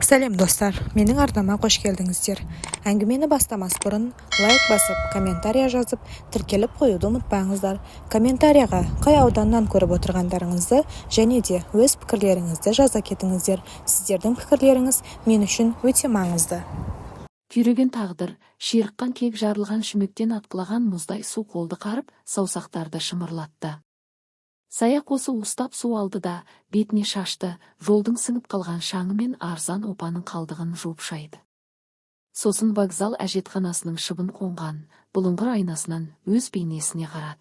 Сәлем, достар! Менің арнама қош келдіңіздер! Әңгімені бастамас бұрын лайк басып, комментария жазып, тіркеліп қоюды ұмытпаңыздар. Комментарияға қай ауданнан көріп отырғандарыңызды және де өз пікірлеріңізді жаза кетіңіздер. Сіздердің пікірлеріңіз мен үшін өте маңызды. Күйреген тағдыр, ширыққан кек жарылған шүмектен атқылаған мұздай су қолды қарып, саусақтарды шымырлатты. Сая осы уыстап су алды да, бетіне шашты, жолдың сіңіп қалған шаңы мен арзан опаның қалдығын жуып шайды. Сосын вокзал әжетханасының шыбын қонған бұлыңғыр айнасынан өз бейнесіне қарады.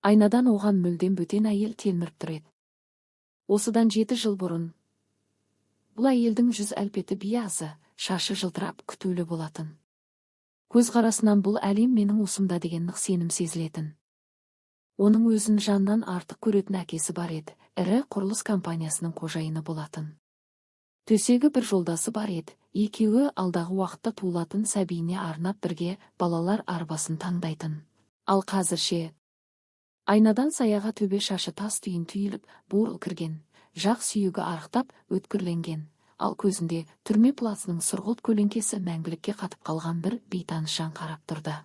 Айнадан оған мүлдем бөтен әйел телміріп тұр еді. Осыдан 7 жыл бұрын бұл әйелдің жүз әлпеті биязы, шашы жылтырап, күтулі болатын. Көзқарасынан бұл әлем менің уысымда деген нық сенім сезілетін. Оның өзін жаннан артық көретін әкесі бар еді, ірі құрылыс компаниясының қожайыны болатын. Төсегі бір жолдасы бар еді, екеуі алдағы уақытта туылатын сәбиіне арнап бірге балалар арбасын таңдайтын. Ал қазір ше? Айнадан Саяға төбе шашы тас түйін түйіліп, бурыл кірген, жақ сүйегі арықтап, өткірленген, ал көзінде түрме платының сұрғылт көлеңкесі мәңгілікке қатып қалған бір бейтаныс жан қарап тұрды.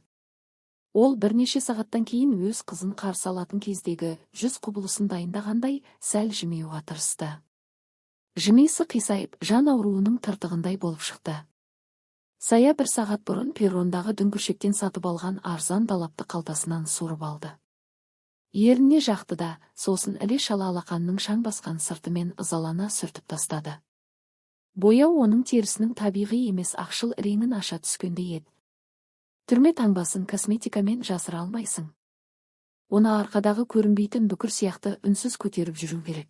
Ол бірнеше сағаттан кейін өз қызын қарсы алатын кездегі жүз құбылысын дайындағандай, сәл жымиюға тырысты. Жымиысы қисайып, жан ауруының тыртығындай болып шықты. Сая бір сағат бұрын перрондағы дүңгіршектен сатып алған арзан далапты қалтасынан суырып алды. Ерніне жақты да, сосын іле шала алақанының шаң басқан сыртымен ызалана сүртіп тастады. Бояу оның терісінің табиғи емес ақшыл реңін аша түскендей еді. Түрме таңбасын косметикамен жасыра алмайсың. Оны арқадағы көрінбейтін бүкір сияқты үнсіз көтеріп жүру керек.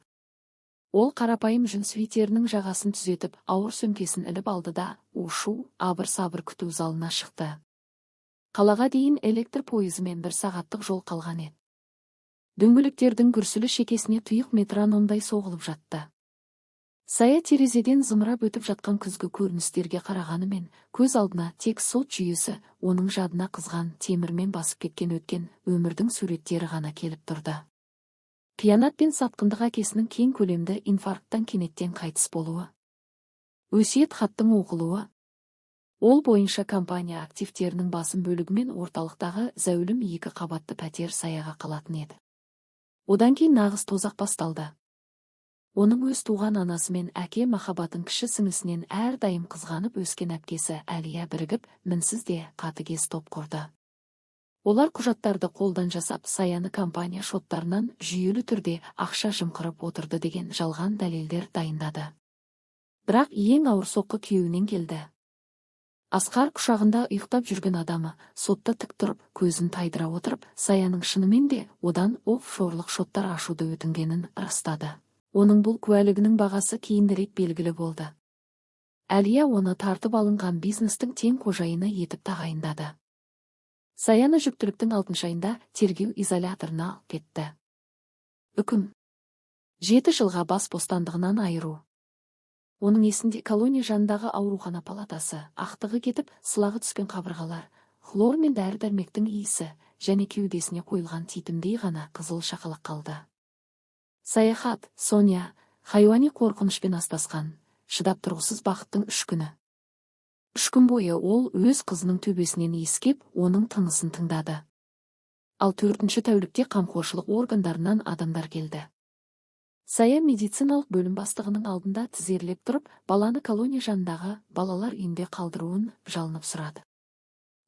Ол қарапайым жүн свитерінің жағасын түзетіп, ауыр сөмкесін іліп алды да, у-шу, абыр-сабыр күту залына шықты. Қалаға дейін электр пойызымен бір сағаттық жол қалған еді. Дөңгелектердің гүрсілі шекесіне тұйық метрономдай соғылып жатты. Сая терезеден зымырап өтіп жатқан күзгі көріністерге қарағанымен, көз алдына тек сот жүйесі, оның жадына қызған темірмен басып кеткен өткен өмірдің суреттері ғана келіп тұрды. Қиянат пен сатқындық, әкесінің кең көлемді инфаркттан кенеттен қайтыс болуы. Өсиет хаттың оқылуы. Ол бойынша компания активтерінің басым бөлігімен орталықтағы зәулім екі қабатты пәтер Саяға қалатын еді. Одан кейін нағыз тозақ басталды. Оның өз туған анасы мен әке махаббатын кіші сіңлісінен әрдайым қызғанып өскен әпкесі Әлия бірігіп, мінсіз де қатыгез топ құрды. Олар құжаттарды қолдан жасап, Саяны компания шоттарынан жүйелі түрде ақша жымқырып отырды деген жалған дәлелдер дайындады. Бірақ ең ауыр соққы күйеуінен келді. Асқар құшағында ұйықтап жүрген адамы сотта тік тұрып, көзін тайдыра отырып, Саяның шынымен де одан офшорлық шоттар ашуды өтінгенін растады. Оның бұл куәлігінің бағасы кейінірек белгілі болды. Әлия оны тартып алынған бизнестің тең қожайыны етіп тағайындады. Саяны жүктіліктің алтыншы айында тергеу изоляторына алып кетті. Үкім: 7 жылға бас бостандығынан айыру. Оның есінде колония жанындағы аурухана палатасы, ақтығы кетіп, сылағы түскен қабырғалар, хлор мен дәрі-дәрмектің иісі және кеудесіне қойылған титімдей ғана қызыл шақалақ қалды. Саяхат, Соня, хайуани қорқынышпен астасқан, шыдап тұрғысыз бақыттың 3 күні. 3 күн бойы ол өз қызының төбесінен иіскеп, оның тынысын тыңдады. Ал төртінші тәулікте қамқоршылық органдарынан адамдар келді. Сая медициналық бөлім бастығының алдында тізерлеп тұрып, баланы колония жанындағы балалар үйінде қалдыруын жалынып сұрады.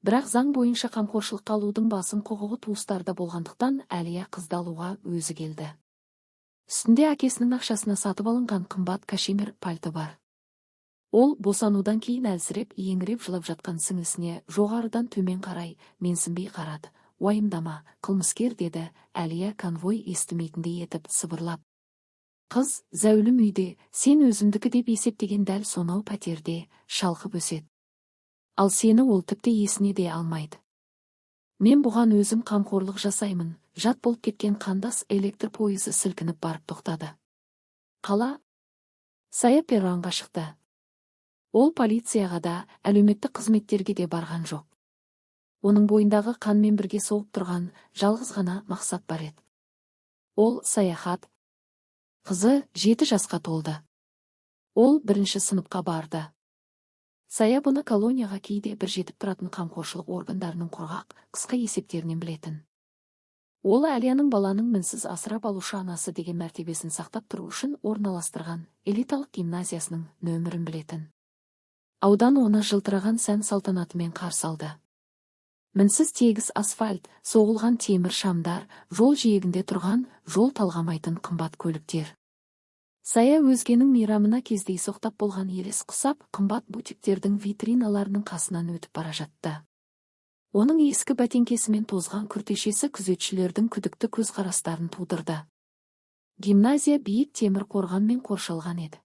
Бірақ заң бойынша қамқоршылыққа алудың басым құқығы туыстарда болғандықтан, Әлия қызды алуға өзі келді. Үстінде әкесінің ақшасына сатып алынған қымбат кашемир пальто бар. Ол босанудан кейін әлсіреп, еңіреп жылап жатқан сіңлісіне жоғарыдан төмен қарай менсінбей қарады. «Уайымдама, қылмыскер», – деді Әлия конвой естімейтіндей етіп сыбырлап. «Қыз зәулім үйде, сен өзімдікі деп есептеген дәл сонау пәтерде шалқып өседі. Ал сені ол тіпті есіне де алмайды. Мен бұған өзім қамқорлық жасаймын». Жат болып кеткен қандас электр пойызы сілкініп барып тоқтады. Қала. Сая перронға шықты. Ол полицияға да, әлеуметтік қызметтерге де барған жоқ. Оның бойындағы қанмен бірге соғып тұрған жалғыз ғана мақсат бар еді. Ол – Саяхат. Қызы 7 жасқа толды. Ол бірінші сыныпқа барды. Сая бұны колонияға кейде бір жетіп тұратын қамқоршылық органдарының құрғақ, қысқа есептерінен білетін. Ол Әлияның баланың мінсіз асырап алушы анасы деген мәртебесін сақтап тұру үшін орналастырған элиталық гимназиясының нөмірін білетін. Аудан оны жылтыраған сән салтанатымен қарсы алды. Мінсіз тегіс асфальт, соғылған темір шамдар, жол жиегінде тұрған жол талғамайтын қымбат көліктер. Сая өзгенің мейрамына кездейсоқтап болған елес құсап, қымбат бутиктердің витриналарының қасынан өтіп бара жатты. Оның ескі бәтеңкесі мен тозған күртешесі күзетшілердің күдікті көзқарастарын тудырды. Гимназия биік темір қорғанмен қоршалған еді.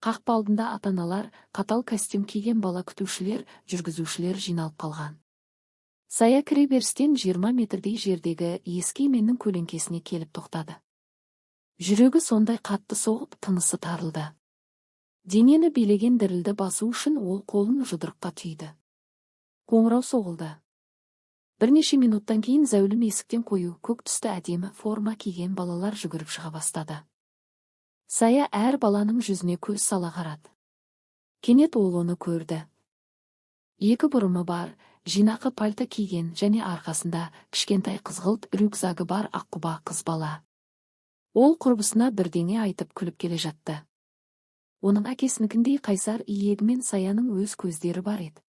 Қақпа алдында ата-аналар, қатал костюм киген бала күтушілер, жүргізушілер жиналып қалған. Сая кіре берістен 20 метрдей жердегі ескі еменнің көлеңкесіне келіп тоқтады. Жүрегі сондай қатты соғып, тынысы тарылды. Денені билеген дірілді басу үшін ол қолын жұдырыққа түйді. Қоңырау соғылды. Бірнеше минуттан кейін зәулім есіктен қою көк түсті әдемі форма киген балалар жүгіріп шыға бастады. Сая әр баланың жүзіне көз сала қарады. Кенет ол оны көрді. Екі бұрымы бар, жинақы пальто киген және арқасында кішкентай қызғылт рюкзагы бар аққұба қыз бала. Ол құрбысына бірдеңе айтып күліп келе жатты. Оның әкесінікіндей қайсар иегі мен Саяның өз көздері бар еді.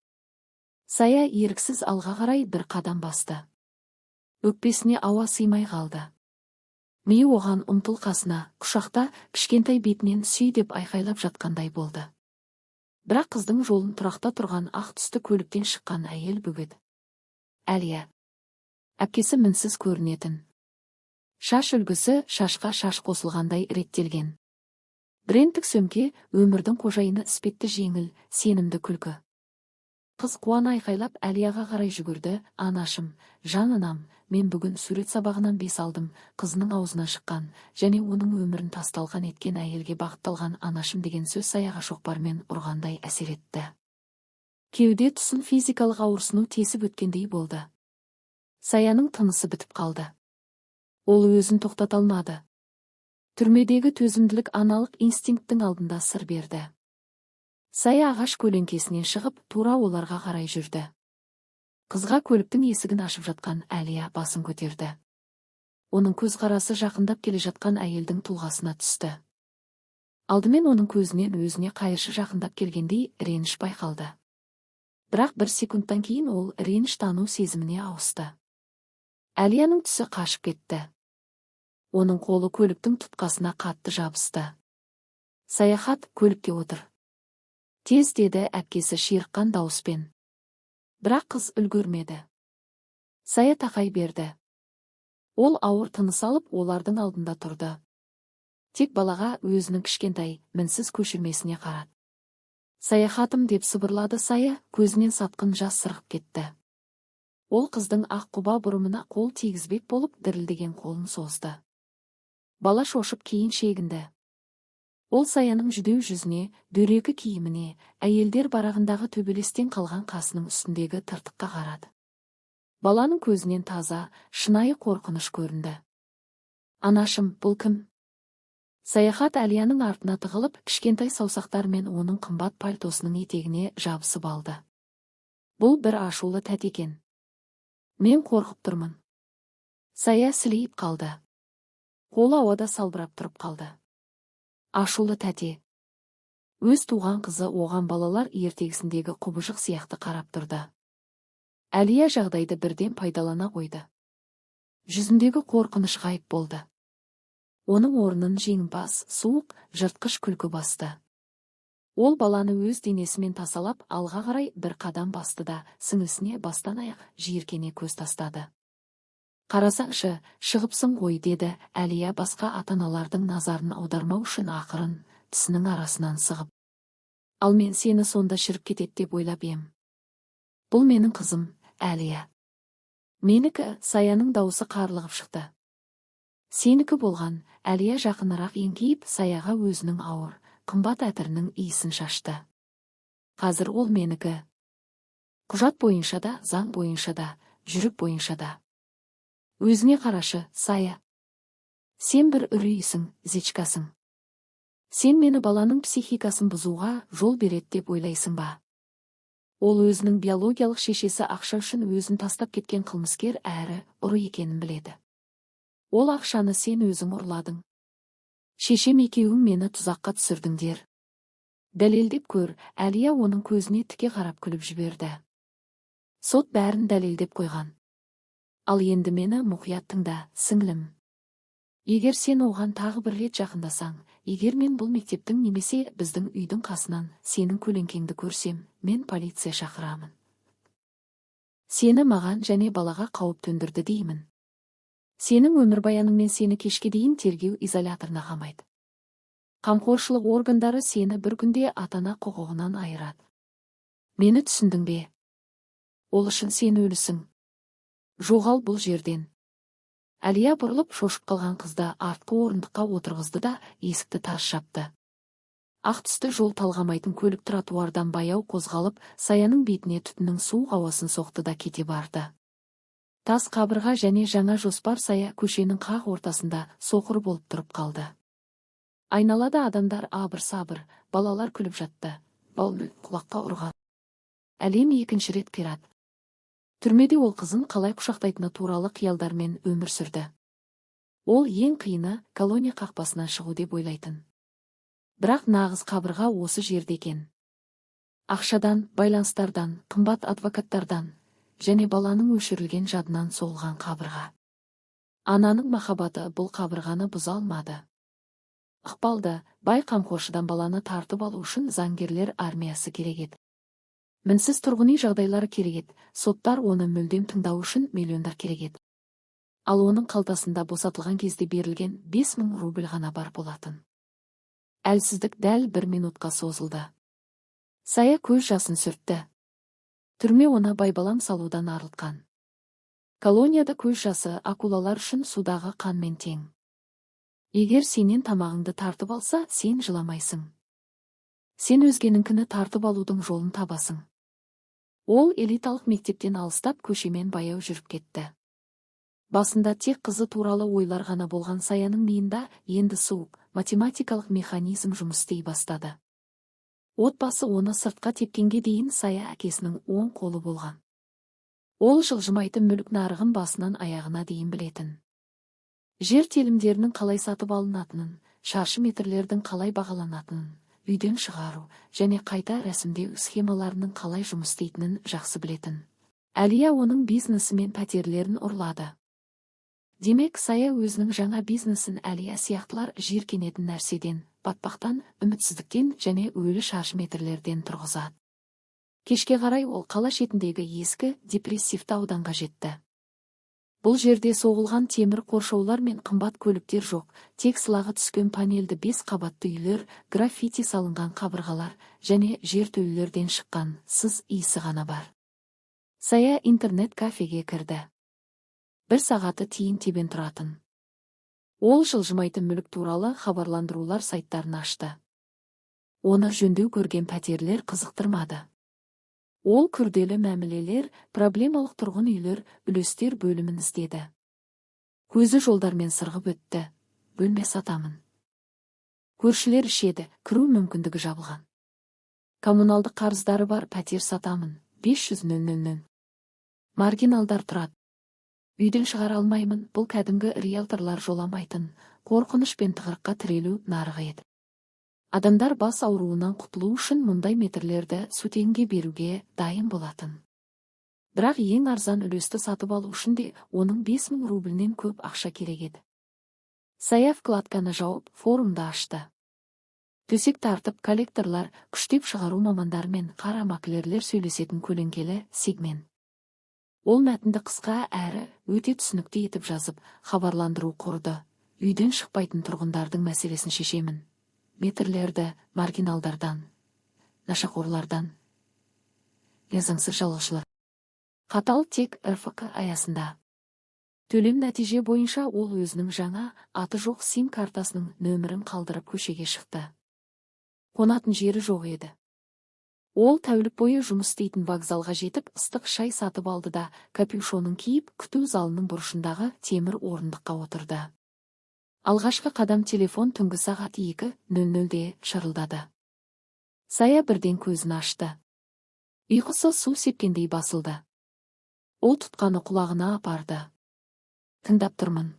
Сая еріксіз алға қарай бір қадам басты. Өкпесіне ауа сыймай қалды. Миы оған ұмтыл қасына, құшақта, кішкентай бетінен сүй деп айқайлап жатқандай болды. Бірақ қыздың жолын тұрақта тұрған ақ түсті көліктен шыққан әйел бөгеді. Әлия. Әпкесі мінсіз көрінетін. Шаш үлгісі шашқа шаш қосылғандай реттелген. Брендтік сөмке өмірдің қожайыны іспетті жеңіл, сенімді күлкі. Қыз қуана айқайлап Әлияға қарай жүгірді. «Анашым, жан анам, мен бүгін сурет сабағынан 5 алдым». Қызының аузынан шыққан және оның өмірін тасталқан еткен әйелге бағытталған «анашым» деген сөз Саяға шоқпармен ұрғандай әсер етті. Кеуде тұсын физикалық ауырсыну тесіп өткендей болды. Саяның тынысы бітіп қалды. Ол өзін тоқтата алмады. Түрмедегі төзімділік аналық инстинкттің алдында сыр берді. Сая ағаш көлеңкесінен шығып, тура оларға қарай жүрді. Қызға көліктің есігін ашып жатқан Әлия басын көтерді. Оның көзқарасы жақындап келе жатқан әйелдің тұлғасына түсті. Алдымен оның көзінен өзіне қайыршы жақындап келгендей реніш байқалды. Бірақ бір секундтан кейін ол реніш тану сезіміне ауысты. Әлияның түсі қашып кетті. Оның қолы көліктің тұтқасына қатты жабысты. «Саяхат, көлікке отыр. Тез», деді әпкесі ширыққан дауыспен. Бірақ қыз үлгермеді. Сая тақай берді. Ол ауыр тыныс алып, олардың алдында тұрды. Тек балаға, өзінің кішкентай, мінсіз көшірмесіне қарады. «Саяхатым», деп сыбырлады Сая, көзінен сатқын жас сырғып кетті. Ол қыздың ақ құба бұрымына қол тигізбек болып дірілдеген қолын созды. Бала шошып кейін шегінді. Ол Саяның жүдеу жүзіне, дөрекі киіміне, әйелдер барағындағы төбелестен қалған қасының үстіндегі тыртыққа қарады. Баланың көзінен таза, шынайы қорқыныш көрінді. «Анашым, бұл кім?» Саяхат Әлияның артына тығылып, кішкентай саусақтармен оның қымбат пальтосының етегіне жабысып алды. «Бұл бір ашулы тәте екен. Мен қорқып тұрмын». Сая сілейіп қалды. Қолы ауада салбырап тұрып қалды. Ашулы тәте. Өз туған қызы оған балалар ертегісіндегі құбыжық сияқты қарап тұрды. Әлия жағдайды бірден пайдалана қойды. Жүзіндегі қорқыныш ғайып болды. Оның орнын жеңімпаз, суық, жыртқыш күлкі басты. Ол баланы өз денесімен тасалап, алға қарай бір қадам басты да, сіңлісіне бастан аяқ жиіркене көз тастады. «Қарасаңшы, шығыпсың ғой», деді Әлия басқа ата-аналардың назарын аудармау үшін ақырын, тісінің арасынан сығып. «Ал мен сені сонда шіріп кетеді деп ойлап ем». «Бұл менің қызым, Әлия». «Менікі», Саяның даусы қарлығып шықты. «Сенікі болған», Әлия жақынырақ еңкейіп, Саяға өзінің ауыр, қымбат әтірінің иісін шашты. «Қазір ол менікі. Құжат бойынша да, заң бойынша да, жүрек бойынша да. Өзіңе қарашы, Сая. Сен бір үрейсің, зечкасың. Сен мені баланың психикасын бұзуға жол береді деп ойлайсың ба? Ол өзінің биологиялық шешесі ақша үшін өзін тастап кеткен қылмыскер әрі ұры екенін біледі. Ол ақшаны сен өзің ұрладың. Шешем екеуің мені тұзаққа түсірдіңдер. Дәлелдеп көр. Әлия оның көзіне тіке қарап күліп жіберді. Сот бәрін дәлелдеп қойған. Ал енді мені мұқият тыңда, сіңлім. Егер сен оған тағы бір рет жақындасаң, егер мен бұл мектептің немесе біздің үйдің қасынан сенің көлеңкеңді көрсем, мен полиция шақырамын. Сені маған және балаға қауіп төндірді деймін. Сенің өмірбаяныңмен сені кешке дейін тергеу изоляторына қамайды. Қамқоршылық органдары сені бір күнде ата-ана құқығынан айырады. Мені түсіндің бе? Ол үшін сен өлісің. Жоғал бұл жерден. Әлия бұрылып, шошып қалған қызды артқы орындыққа отырғызды да, есікті тарс жапты. Ақ түсті жол талғамайтын көлік тротуардан баяу қозғалып, Саяның бетіне түтіннің суық ауасын соқты да кете барды. Тас қабырға және жаңа жоспар. Сая көшенің қақ ортасында соқыр болып тұрып қалды. Айналада адамдар абыр-сабыр, балалар күліп жатты. Бал құлаққа ұрған. Әлем екінші рет қирады. Түрмеде ол қызын қалай құшақтайтыны туралы қиялдармен өмір сүрді. Ол ең қиыны колония қақпасынан шығу деп ойлайтын. Бірақ нағыз қабырға осы жерде екен. Ақшадан, байланыстардан, қымбат адвокаттардан және баланың өшірілген жадынан соғылған қабырға. Ананың махаббаты бұл қабырғаны бұза алмады. Ықпалды, бай қамқоршыдан баланы тартып алу үшін заңгерлер армиясы керек еді. Мінсіз тұрғын үй жағдайлары керек еді, соттар оны мүлдем тыңдау үшін миллиондар керек еді. Ал оның қалтасында босатылған кезде берілген 5000 рубль ғана бар болатын. Әлсіздік дәл бір минутқа созылды. Сая көз жасын сүртті. Түрме оны байбалам салудан арылтқан. Колонияда көз жасы акулалар үшін судағы қанмен тең. Егер сенен тамағыңды тартып алса, сен жыламайсың. Сен өзгеніңкіні тартып алудың жолын табасың. Ол элиталық мектептен алыстап, көшемен баяу жүріп кетті. Басында тек қызы туралы ойлар ғана болған Саяның миында енді суық, математикалық механизм жұмыс істей бастады. Отбасы оны сыртқа тепкенге дейін Сая әкесінің оң қолы болған. Ол жылжымайтын мүлік нарығын басынан аяғына дейін білетін. Жер телімдерінің қалай сатып алынатынын, шаршы метрлердің қалай бағаланатынын, үйден шығару және қайта рәсімдеу схемаларының қалай жұмыс істейтінін жақсы білетін. Әлия оның бизнесі мен пәтерлерін ұрлады. Демек, Сая өзінің жаңа бизнесін Әлия сияқтылар жиіркенетін нәрседен, батпақтан, үмітсіздіктен және өлі шаршы метрлерден тұрғызады. Кешке қарай ол қала шетіндегі ескі, депрессивті ауданға жетті. Бұл жерде соғылған темір қоршаулар мен қымбат көліктер жоқ, тек сылағы түскен панельді бес қабатты үйлер, граффити салынған қабырғалар және жертөлелерден шыққан сыз иісі ғана бар. Сая интернет кафеге кірді. Бір сағаты тиын тебен тұратын. Ол жылжымайтын мүлік туралы хабарландырулар сайттарын ашты. Оны жөндеу көрген пәтерлер қызықтырмады. Ол күрделі мәмілелер, проблемалық тұрғын үйлер, үлестер бөлімін іздеді. Көзі жолдармен сырғып өтті. Бөлме сатамын. Көршілер ішеді, кіру мүмкіндігі жабылған. Коммуналдық қарыздары бар пәтер сатамын. 500 000. Маргиналдар тұрады. Үйден шығара алмаймын, бұл кәдімгі риэлторлар жоламайтын, қорқыныш пен тығырыққа тірелу нарығы еді. Адамдар бас ауруынан құтылу үшін мұндай метрлерді сутегінге беруге дайын болатын. Бірақ ең арзан үлесті сатып алу үшін де оның 5000 рубльнен көп ақша керек еді. Сая вкладканы жауып, форумды ашты. Төсек тартып, коллекторлар, күштеп шығару мамандары мен қара маклерлер сөйлесетін көлеңкелі сегмент. Ол мәтінді қысқа әрі өте түсінікті етіп жазып, хабарландыру құрды. Үйден шықпайтын тұрғындардың мәселесін шешемін. Метрлерді маргиналдардан, нашақорлардан, заңсыз жалғаушылар. Қатал тек РФК аясында. Төлем нәтиже бойынша. Ол өзінің жаңа, аты жоқ сим картасының нөмірін қалдырып, көшеге шықты. Қонатын жері жоқ еді. Ол тәулік бойы жұмыс істейтін вокзалға жетіп, ыстық шай сатып алды да, капюшонын киіп, күту залының бұрышындағы темір орындыққа отырды. Алғашқы қадам. Телефон түнгі сағат 2:00-де шырылдады. Сая бірден көзін ашты. Ұйқысы су сепкендей басылды. Ол тұтқаны құлағына апарды. «Тыңдап тұрмын».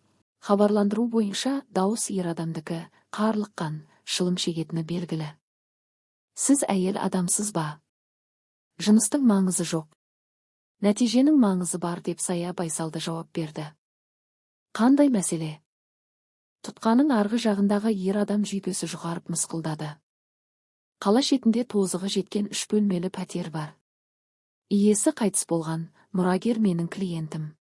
Хабарландыру бойынша дауыс ер адамдікі, қарлыққан, шылым шегетіні белгілі. «Сіз әйел адамсыз ба?» «Жыныстың маңызы жоқ. Нәтиженің маңызы бар», – деп Сая байсалды жауап берді. «Қандай мәселе?» Тұтқаның арғы жағындағы ер адам жүйкесі жұқарып мысқылдады. «Қала шетінде тозығы жеткен үш бөлмелі пәтер бар. Иесі қайтыс болған, мұрагер менің клиентім.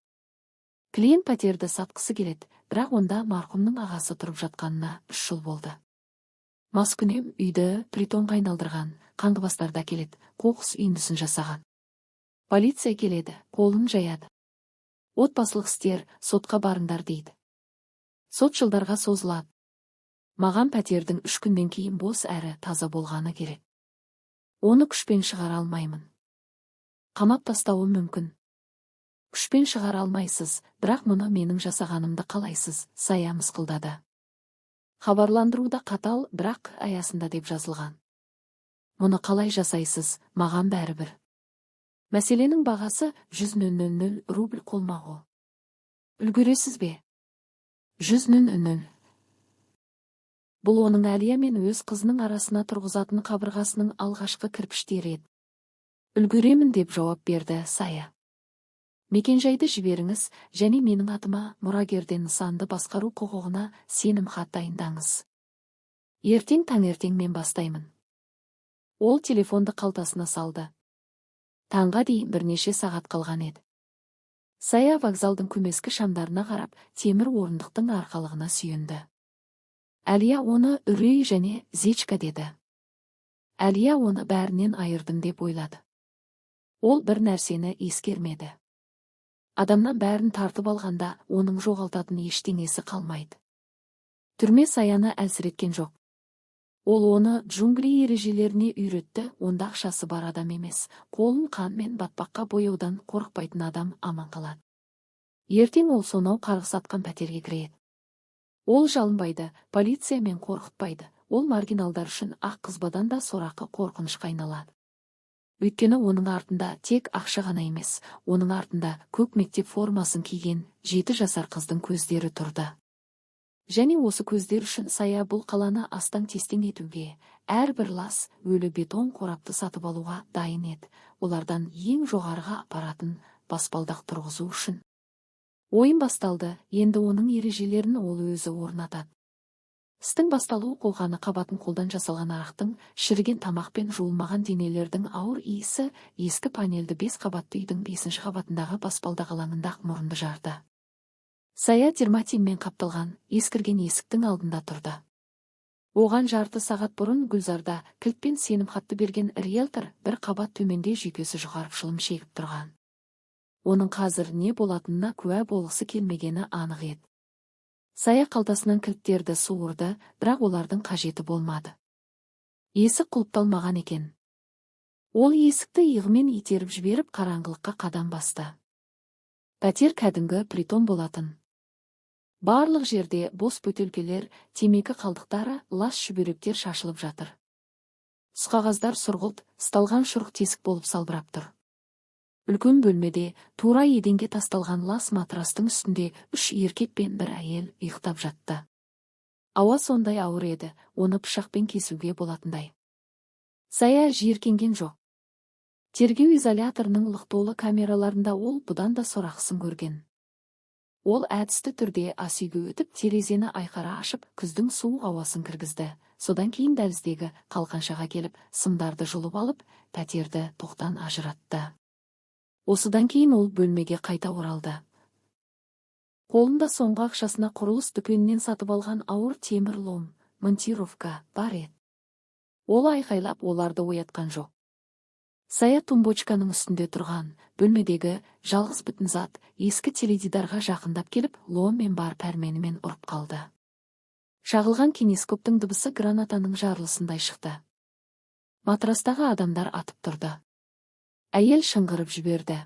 Клиент пәтерді сатқысы келеді, бірақ онда марқұмның ағасы тұрып жатқанына 3 жыл болды. Маскүнем үйді притонға айналдырған, қаңғыбастарды әкеледі, қоқыс үйіндісін жасаған. Полиция келеді, қолын жаяды. Отбасылық істер, сотқа барыңдар дейді. Сот жылдарға созылады. Маған пәтердің 3 күннен кейін бос әрі таза болғаны керек. Оны күшпен шығара алмаймын. Қамап тастауым мүмкін». «Күшпен шығара алмайсыз, бірақ мұны менің жасағанымды қалайсыз», – Сая мысқылдады. Хабарландыруда қатал, бірақ аясында деп жазылған. «Мұны қалай жасайсыз, маған бәрібір. Мәселенің бағасы 100 000 рубль қолма-қол. Үлгересіз бе?» 100 000. Бұл оның Әлия мен өз қызының арасына тұрғызатын қабырғасының алғашқы кірпіштері еді. «Үлгеремін», – деп жауап берді Сая. «Мекенжайды жіберіңіз және менің атыма мұрагерден нысанды басқару құқығына сенім хат дайындаңыз. Ертең таңертең мен бастаймын». Ол телефонды қалтасына салды. Таңға дейін бірнеше сағат қалған еді. Сая вокзалдың көмескі шамдарына қарап, темір орындықтың арқалығына сүйенді. Әлия оны үрей және зечка деді. Әлия оны бәрінен айырдым деп ойлады. Ол бір нәрсені ескермеді: адамнан бәрін тартып алғанда, оның жоғалтатын ештеңесі қалмайды. Түрме Саяны әлсіреткен жоқ. Ол оны джунгли ережелеріне үйретті. Онда ақшасы бар адам емес, қолын қан мен батпаққа бояудан қорықпайтын адам аман қалады. Ертең ол сонау қарғыс атқан пәтерге кіреді. Ол жалынбайды, полициямен қорқытпайды. Ол маргиналдар үшін ақ қызбадан да сорақы қорқынышқа айналады, өйткені оның артында тек ақша ғана емес, оның артында көк мектеп формасын киген 7 жасар қыздың көздері тұрды. Және осы көздер үшін Сая бұл қаланы астаң-кестең етуге, әрбір лас, өлі бетон қорапты сатып алуға дайын еді, олардан ең жоғарыға апаратын баспалдақ тұрғызу үшін. Ойын басталды, енді оның ережелерін ол өзі орнатады. Істің басталуы қолғаны қабатын қолдан жасалған арақтың, шіріген тамақ пен жуылмаған денелердің ауыр иісі ескі панельді бес қабатты үйдің бесінші қабатындағы баспалдақ алаңында мұрынды жарды. Сая дерматинмен қапталған, ескірген есіктің алдында тұрды. Оған жарты сағат бұрын гүлзарда кілт пен сенімхатты берген риэлтор бір қабат төменде жүйкесі жұқарып шылым шегіп тұрған. Оның қазір не болатынына куә болғысы келмегені анық еді. Сая қалтасынан кілттерді суырды, бірақ олардың қажеті болмады. Есік құлыпталмаған екен. Ол есікті иығымен итеріп жіберіп, қараңғылыққа қадам басты. Пәтер кәдімгі притон болатын. Барлық жерде бос бөтелкелер, темекі қалдықтары, лас шүберектер шашылып жатыр. Түсқағаздар сұрғылт, ысталған шұрық тесік болып салбырап тұр. Үлкен бөлмеде тура еденге тасталған лас матрастың үстінде үш еркек пен бір әйел ұйықтап жатты. Ауа сондай ауыр еді, оны пышақпен кесуге болатындай. Сая жиіркенген жоқ. Тергеу изоляторының лық толы камераларында ол бұдан да сорақысын көрген. Ол әдісті түрде ас үйге өтіп, терезені айқара ашып, күздің суық ауасын кіргізді. Содан кейін дәліздегі қалқаншаға келіп, сымдарды жұлып алып, пәтерді тоқтан ажыратты. Осыдан кейін ол бөлмеге қайта оралды. Қолында соңғы ақшасына құрылыс дүкенінен сатып алған ауыр темір лом, монтировка бар еді. Ол айқайлап оларды оятқан жоқ. Сая тумбочканың үстінде тұрған, бөлмедегі жалғыз бүтін зат, ескі теледидарға жақындап келіп, лом мен бар пәрменімен ұрып қалды. Шағылған кинескоптың дыбысы гранатаның жарылысындай шықты. Матрастағы адамдар атып тұрды. Әйел шыңғырып жіберді.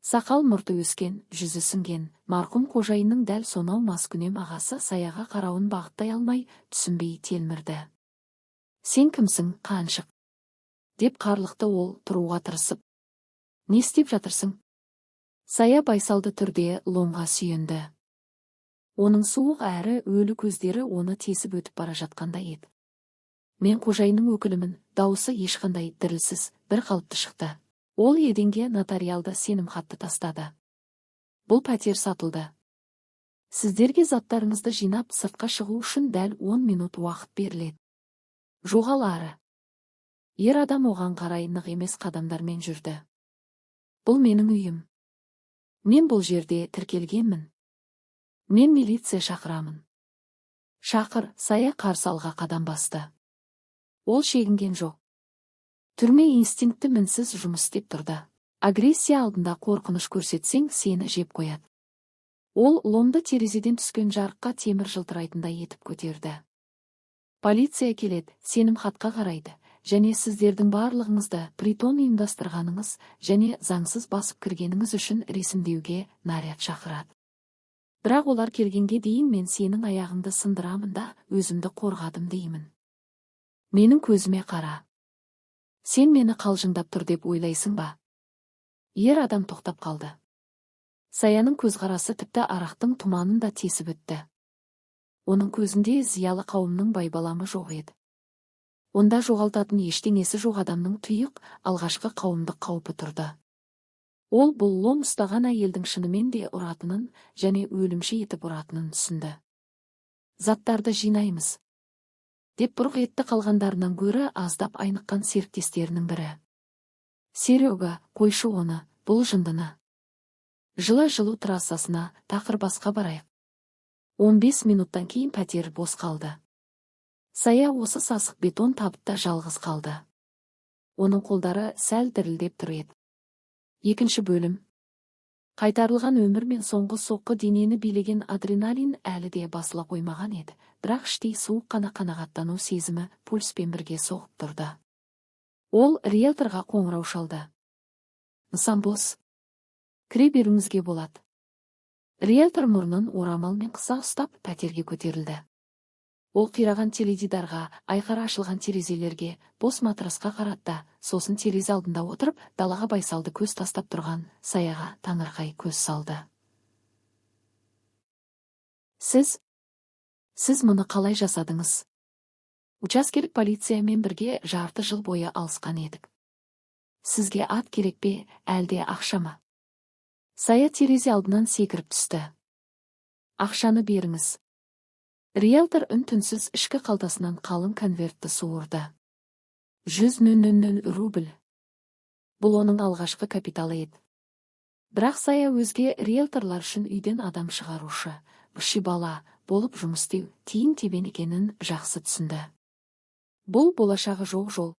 Сақал мұрты өскен, жүзі ісінген, марқұм қожайынның дәл сонау маскүнем ағасы Саяға қарауын бағыттай алмай, түсінбей телмірді. «Сен кімсің, қаншық?» деп қарлықты ол тұруға тырысып. «Не істеп жатырсың?» Сая байсалды түрде ломға сүйенді. Оның суық әрі өлі көздері оны тесіп өтіп бара жатқандай еді. «Мен қожайынның өкілімін», дауысы ешқандай дірілсіз, бір қалыпты шықты. Ол еденге нотариалды сенімхатты тастады. «Бұл пәтер сатылды. Сіздерге заттарыңызды жинап, сыртқа шығу үшін дәл 10 минут уақыт беріледі. Жоғал ары!» Ер адам оған қарай нық емес қадамдармен жүрді. «Бұл менің үйім. Мен бұл жерде тіркелгенмін. Мен милиция шақырамын». «Шақыр», Сая қарсы алға қадам басты. Ол шегінген жоқ. Түрме инстинкті мінсіз жұмыс істеп тұрды. Агрессия алдында қорқыныш көрсетсең, сені жеп қояды. Ол ломды терезеден түскен жарыққа темір жылтырайтындай етіп көтерді. «Полиция келеді, сенім хатқа қарайды және сіздердің барлығыңызды притон ұйымдастырғаныңыз және заңсыз басып кіргеніңіз үшін ресімдеуге наряд шақырады. Бірақ олар келгенге дейін мен сенің аяғыңды сындырамын да, өзімді қорғадым деймін. Менің көзіме қара. Сен мені қалжыңдап тұр деп ойлайсың ба?» Ер адам тоқтап қалды. Саяның көзқарасы тіпті арақтың тұманын да тесіп өтті. Оның көзінде зиялы қауымның байбаламы жоқ еді. Онда жоғалтатын ештеңесі жоқ адамның тұйық, алғашқы қауымдық қаупі тұрды. Ол бұл лом ұстаған әйелдің шынымен де ұратынын және өлімші етіп ұратынын түсінді. «Заттарды жинаймыз», деп бұрқ етті қалғандарынан гөрі аздап айныққан серіктестерінің бірі. «Серега, қойшы оны, бұл жындыны. Жылы жылу трассасына, тақыр басқа барайық». 15 минуттан кейін пәтер бос қалды. Сая осы сасық бетон табытта жалғыз қалды. Оның қолдары сәл дірілдеп тұр еді. Екінші бөлім. Қайтарылған өмір мен соңғы соққы денені билеген адреналин әлі де басыла қоймаған еді, бірақ іштей суық қана қанағаттану сезімі пульспен бірге соғып тұрды. Ол риэлторға қоңырау шалды. «Нысан бос. Кіре беруіңізге болады». Риэлтор мұрнын орамалмен қыса ұстап, пәтерге көтерілді. Ол қираған теледидарға, айқара ашылған терезелерге, бос матрасқа қарады да, сосын терезе алдында отырып, далаға байсалды көз тастап тұрған Саяға таңырқай көз салды. Сіз мұны қалай жасадыңыз?» «Учаскелік полициямен бірге жарты жыл бойы алысқан едік. Сізге ат керек пе, әлде ақша ма?» Сая терезе алдынан секіріп түсті. «Ақшаны беріңіз». Риэлтор үн-түнсіз ішкі қалтасынан қалың конвертті суырды. 100 000 рубль. Бұл оның алғашқы капиталы еді. Бірақ Сая өзге риэлторлар үшін үйден адам шығарушы, вышибала болып жұмыс істеу тиын-тебен екенін жақсы түсінді. Бұл болашағы жоқ жол.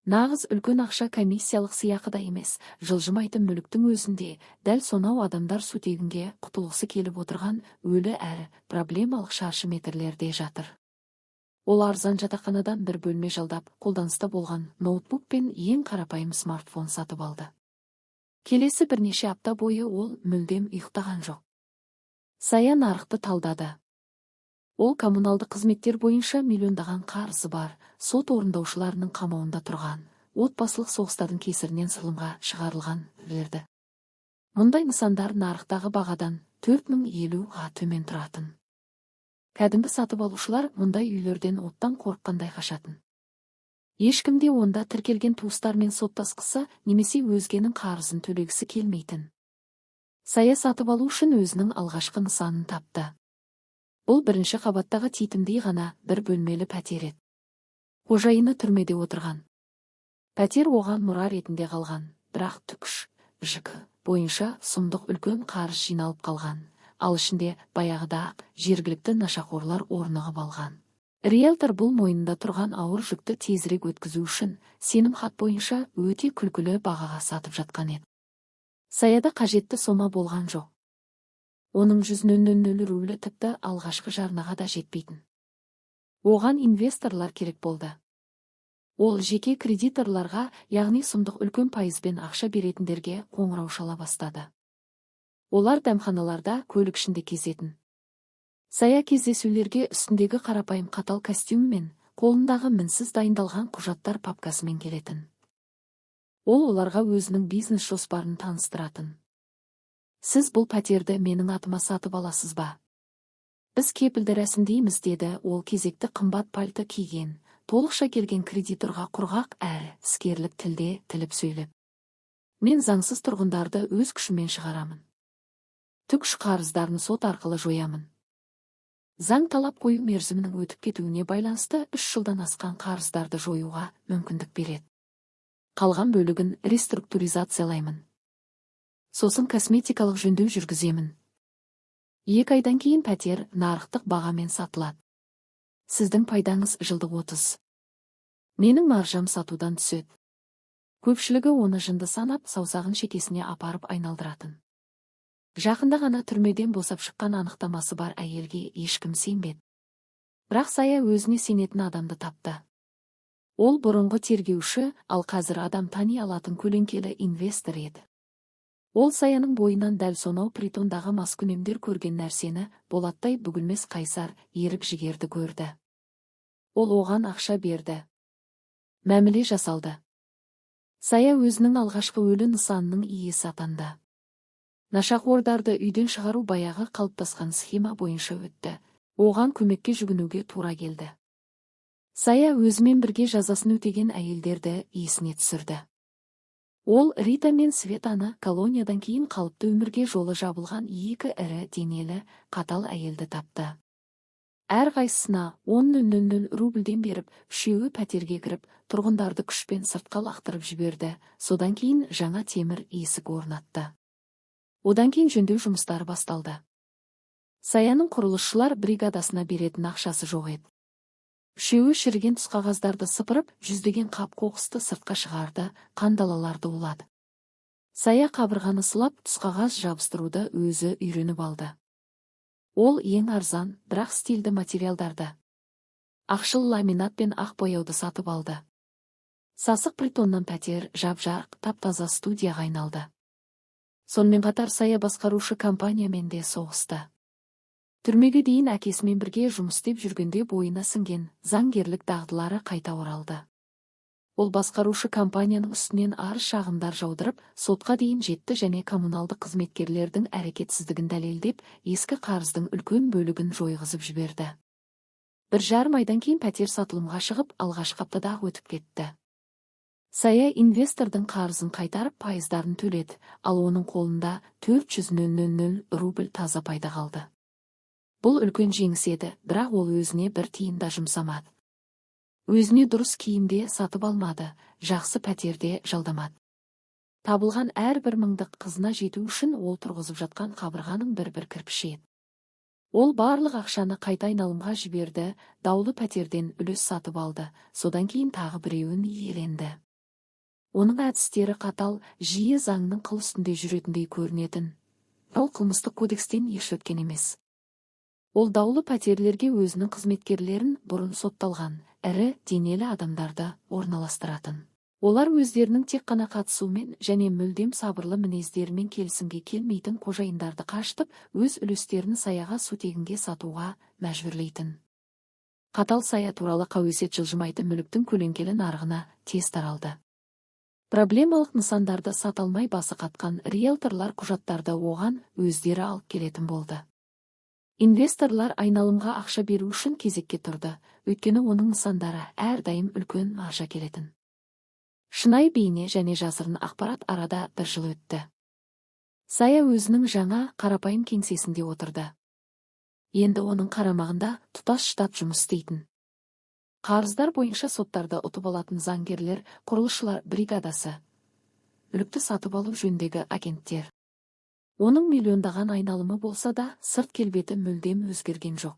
Нағыз үлкен ақша комиссиялық сыйақыда емес, жылжымайтын мүліктің өзінде, дәл сонау адамдар сутегінге құтылғысы келіп отырған өлі әрі проблемалық шаршы метрлерде жатыр. Ол арзан жатақханадан бір бөлме жалдап, қолданыста болған ноутбук пен ең қарапайым смартфон сатып алды. Келесі бірнеше апта бойы ол мүлдем ұйықтаған жоқ. Сая нарықты талдады. Ол коммуналдық қызметтер бойынша миллиондаған қарызы бар, сот орындаушыларының қамауында тұрған, отбасылық соғыстардың кесірінен сырылымға шығарылған үйлерді. Мұндай нысандар нарықтағы бағадан 4050-ға төмен тұратын. Кәдімгі сатып алушылар мұндай үйлерден оттан қорыққандай қашатын. Ешкім де онда тіркелген туыстармен соттасқысы немесе өзгенің қарызын төлегісі келмейтін. Сая сатып алу үшін өзінің алғашқы нысанын тапты. Бұл бірінші қабаттағы титімдей ғана бір бөлмелі пәтер еді. Қожайыны түрмеде отырған. Пәтер оған мұра ретінде қалған, бірақ ТҮКШ, ЖК бойынша сұмдық үлкен қарыз жиналып қалған, ал ішінде баяғыда-ақ жергілікті нашақорлар орнығып алған. Риэлтор бұл мойнында тұрған ауыр жүкті тезірек өткізу үшін сенім хат бойынша өте күлкілі бағаға сатып жатқан еді. Саяда қажетті сома болған жоқ. Оның 100 000 рублі тіпті алғашқы жарнаға да жетпейтін. Оған инвесторлар керек болды. Ол жеке кредиторларға, яғни сұмдық үлкен пайызбен ақша беретіндерге қоңырау шала бастады. Олар дәмханаларда, көлік ішінде кезетін. Сая кездесулерге үстіндегі қарапайым қатал костюммен, қолындағы мінсіз дайындалған құжаттар папкасымен келетін. Ол оларға өзінің бизнес жоспарын таныстыратын. «Сіз бұл пәтерді менің атыма сатып аласыз ба? Біз кепілді рәсімдейміз», – деді ол кезекті қымбат пальто киген, толықша келген кредиторға құрғақ әрі іскерлік тілде тіліп сөйлеп. «Мен заңсыз тұрғындарды өз күшіммен шығарамын. Түкш қарыздарын сот арқылы жоямын. Заң талап қою мерзімінің өтіп кетуіне байланысты 3 жылдан асқан қарыздарды жоюға мүмкіндік береді. Қалған бөлігін реструктуризациялаймын. Сосын косметикалық жөндеу жүргіземін. 2 айдан кейін пәтер нарықтық бағамен сатылады. Сіздің пайдаңыз жылдық 30. Менің маржам сатудан түседі». Көпшілігі оны жынды санап, саусағын шекесіне апарып айналдыратын. Жақында ғана түрмеден босап шыққан анықтамасы бар әйелге ешкім сенбеді. Бірақ Сая өзіне сенетін адамды тапты. Ол бұрынғы тергеуші, ал қазір адам тани алатын көлеңкелі инвестор еді. Ол Саяның бойынан дәл сонау притондағы маскүнемдер көрген нәрсені, болаттай бүгілмес қайсар ерік-жігерді көрді. Ол оған ақша берді. Мәміле жасалды. Сая өзінің алғашқы өлі нысанының иесі атанды. Нашақорларды үйден шығару баяғы қалыптасқан схема бойынша өтті. Оған көмекке жүгінуге тура келді. Сая өзімен бірге жазасын өтеген әйелдерді есіне түсірді. Ол Рита мен Светаны, колониядан кейін қалыпты өмірге жолы жабылған екі ірі денелі, қатал әйелді тапты. Әрқайсысына 10 000 рубльден беріп, үшеуі пәтерге кіріп, тұрғындарды күшпен сыртқа лақтырып жіберді, содан кейін жаңа темір есік орнатты. Одан кейін жөндеу жұмыстары басталды. Саяның құрылысшылар бригадасына беретін ақшасы жоқ еді. Үшеуі шіріген тұсқағаздарды сыпырып, жүздеген қап қоқысты сыртқа шығарды, қандалаларды улады. Сая қабырғаны сылап, тұсқағаз жабыстыруды өзі үйреніп алды. Ол ең арзан, бірақ стильді материалдарды, ақшыл ламинат пен ақ бояуды сатып алды. Сасық притоннан пәтер жап-жарық, тап-таза студияға айналды. Сонымен қатар Сая басқарушы компаниямен де соғысты. Түрмеге дейін әкесімен бірге жұмыс істеп жүргенде бойына сіңген заңгерлік дағдылары қайта оралды. Ол басқарушы компанияның үстінен арыз шағымдар жаудырып, сотқа дейін жетті және коммуналдық қызметкерлердің әрекетсіздігін дәлелдеп, ескі қарыздың үлкен бөлігін жойғызып жіберді. 1,5 айдан кейін пәтер сатылымға шығып, алғашқы аптада ақ өтіп кетті. Сая инвестордың қарызын қайтарып, пайыздарын төледі, ал оның қолында 400 000 рубль таза пайда қалды. Бұл үлкен жеңіс еді, бірақ ол өзіне бір тиын да жұмсамады. Өзіне дұрыс киім де сатып алмады, жақсы пәтерде жалдамады. Табылған әрбір мыңдық қызына жету үшін ол тұрғызып жатқан қабырғаның бір-бір кірпіші еді. Ол барлық ақшаны қайта айналымға жіберді, даулы пәтерден үлес сатып алды, содан кейін тағы біреуін иеленді. Оның әдістері қатал, жиі заңның қыл үстінде жүретіндей көрінетін. Ол қылмыстық кодекстен еш өткен емес. Ол даулы пәтерлерге өзінің қызметкерлерін, бұрын сотталған, ірі денелі адамдарды орналастыратын. Олар өздерінің тек қана қатысуымен және мүлдем сабырлы мінездерімен келісімге келмейтін қожайындарды қашытып, өз үлестерін Саяға сутегінге сатуға мәжбүрлейтін. Қатал Сая туралы қауесет жылжымайтын мүліктің көлеңкелі нарығына тез таралды. Проблемалық нысандарды сата алмай басы қатқан риэлторлар құжаттарды оған өздері алып келетін болды. Инвесторлар айналымға ақша беру үшін кезекке тұрды, өйткені оның нысандары әрдайым үлкен маржа келетін. Шынайы бейне және жасырын ақпарат. Арада бір жыл өтті. Сая өзінің жаңа, қарапайым кеңсесінде отырды. Енді оның қарамағында тұтас штат жұмыс істейтін. Қарыздар бойынша соттарды ұтып алатын заңгерлер, құрылысшылар бригадасы, мүлікті сатып алу жөніндегі агенттер. Оның миллиондаған айналымы болса да, сырт келбеті мүлдем өзгерген жоқ.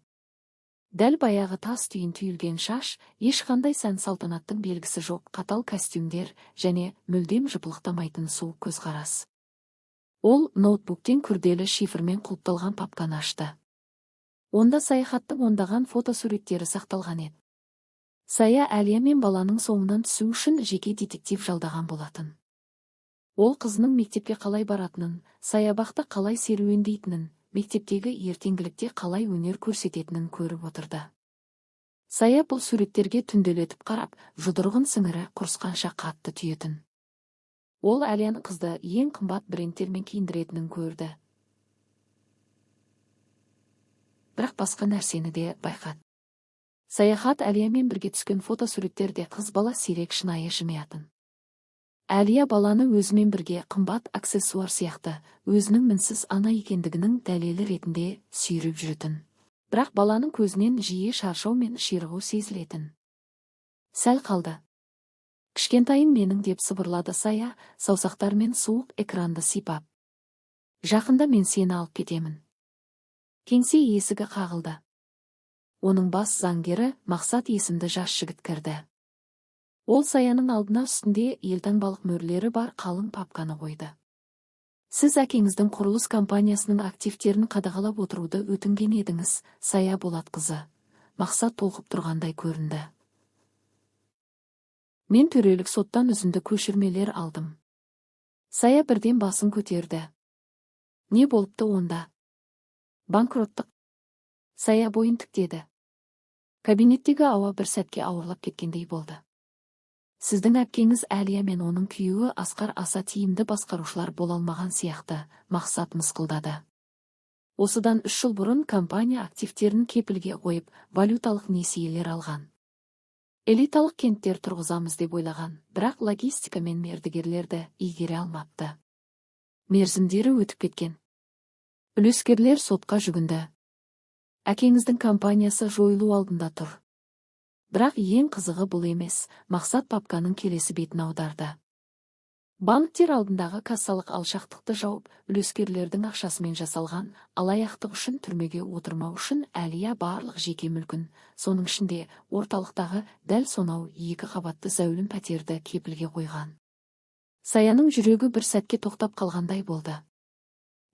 Дәл баяғы тас түйін түйілген шаш, ешқандай сән салтанаттың белгісі жоқ қатал костюмдер және мүлдем жыпылықтамайтын суық көзқарас. Ол ноутбуктен күрделі шифрмен құлыпталған папканы ашты. Онда саяхаттың ондаған фотосуреттері сақталған еді. Сая Әлия мен баланың соңынан түсу үшін жеке детектив жалдаған болатын. Ол қызының мектепке қалай баратынын, саябақта қалай серуендейтінін, мектептегі ертеңгілікте қалай өнер көрсететінін көріп отырды. Сая бұл суреттерге түнделетіп қарап, жұдырығын сіңірі құрысқанша қатты түйетін. Ол Әлияның қызды ең қымбат брендтермен киіндіретінін көрді. Бірақ басқа нәрсені де байқады. Саяхат Әлиямен бірге түскен фотосуреттерде қыз бала сирек шынайы жымиятын. Әлия баланы өзімен бірге қымбат аксессуар сияқты өзінің мінсіз ана екендігінің дәлелі ретінде сүйреп жүретін. Бірақ баланың көзінен жиі шаршау мен ширығу сезілетін. Сәл қалды. Кішкентайым менің, деп сыбырлады Сая, саусақтарымен суық экранды сипап. Жақында мен сені алып кетемін. Кеңсе есігі қағылды. Оның бас заңгері Мақсат есімді жас жігіт кірді. Ол Саяның алдына үстінде елтаңбалық мөрлері бар қалың папканы қойды. Сіз әкеңіздің құрылыс компаниясының активтерін қадағалап отыруды өтінген едіңіз, Сая Болатқызы. Мақсат толқып тұрғандай көрінді. Мен төрелік соттан үзінді көшірмелер алдым. Сая бірден басын көтерді. Не болыпты онда? Банкроттық. Сая бойын тіктеді. Кабинеттегі ауа бір сәтке ауырлап кеткендей болды. Сіздің әпкеңіз Әлия мен оның күйеуі Асқар аса тиімді басқарушылар бола алмаған сияқты, Мақсат мысқылдады. Осыдан 3 жыл бұрын компания активтерін кепілге қойып, валюталық несиелер алған. Элиталық кенттер тұрғызамыз деп ойлаған, бірақ логистика мен мердігерлерді игере алмапты. Мерзімдері өтіп кеткен. Үлескерлер сотқа жүгінді. Әкеңіздің компаниясы жойылу алдында тұр. Бірақ ең қызығы бұл емес, Мақсат папканың келесі бетін аударды. Банктер алдындағы кассалық алшақтықты жауып, үлескерлердің ақшасымен жасалған алаяқтық үшін түрмеге отырмау үшін Әлия барлық жеке мүлкін, соның ішінде орталықтағы дәл сонау 2 қабатты зәулім пәтерді кепілге қойған. Саяның жүрегі бір сәтке тоқтап қалғандай болды.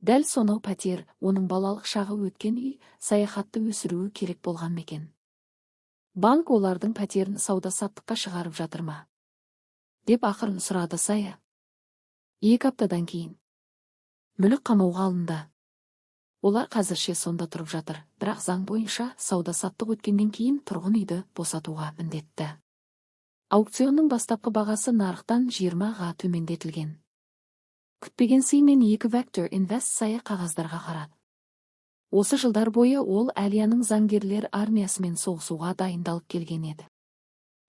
Дәл сонау пәтер, оның балалық шағы өткен үй, саяхатты өсіруі керек болған мекен. Банк олардың пәтерін сауда-саттыққа шығарып жатыр ма? Деп ақырын сұрады Сая. 2 аптадан кейін. Мүлік қамауға алынды. Олар қазірше сонда тұрып жатыр, бірақ заң бойынша сауда-саттық өткеннен кейін тұрғын үйді босатуға міндетті. Аукционның бастапқы бағасы нарықтан 20-ға төмендетілген. Күтпеген сыймен 2 Vector Invest Сая қағаздарға қарады. Осы жылдар бойы ол Әлияның заңгерлер армиясымен соғысуға дайындалып келген еді.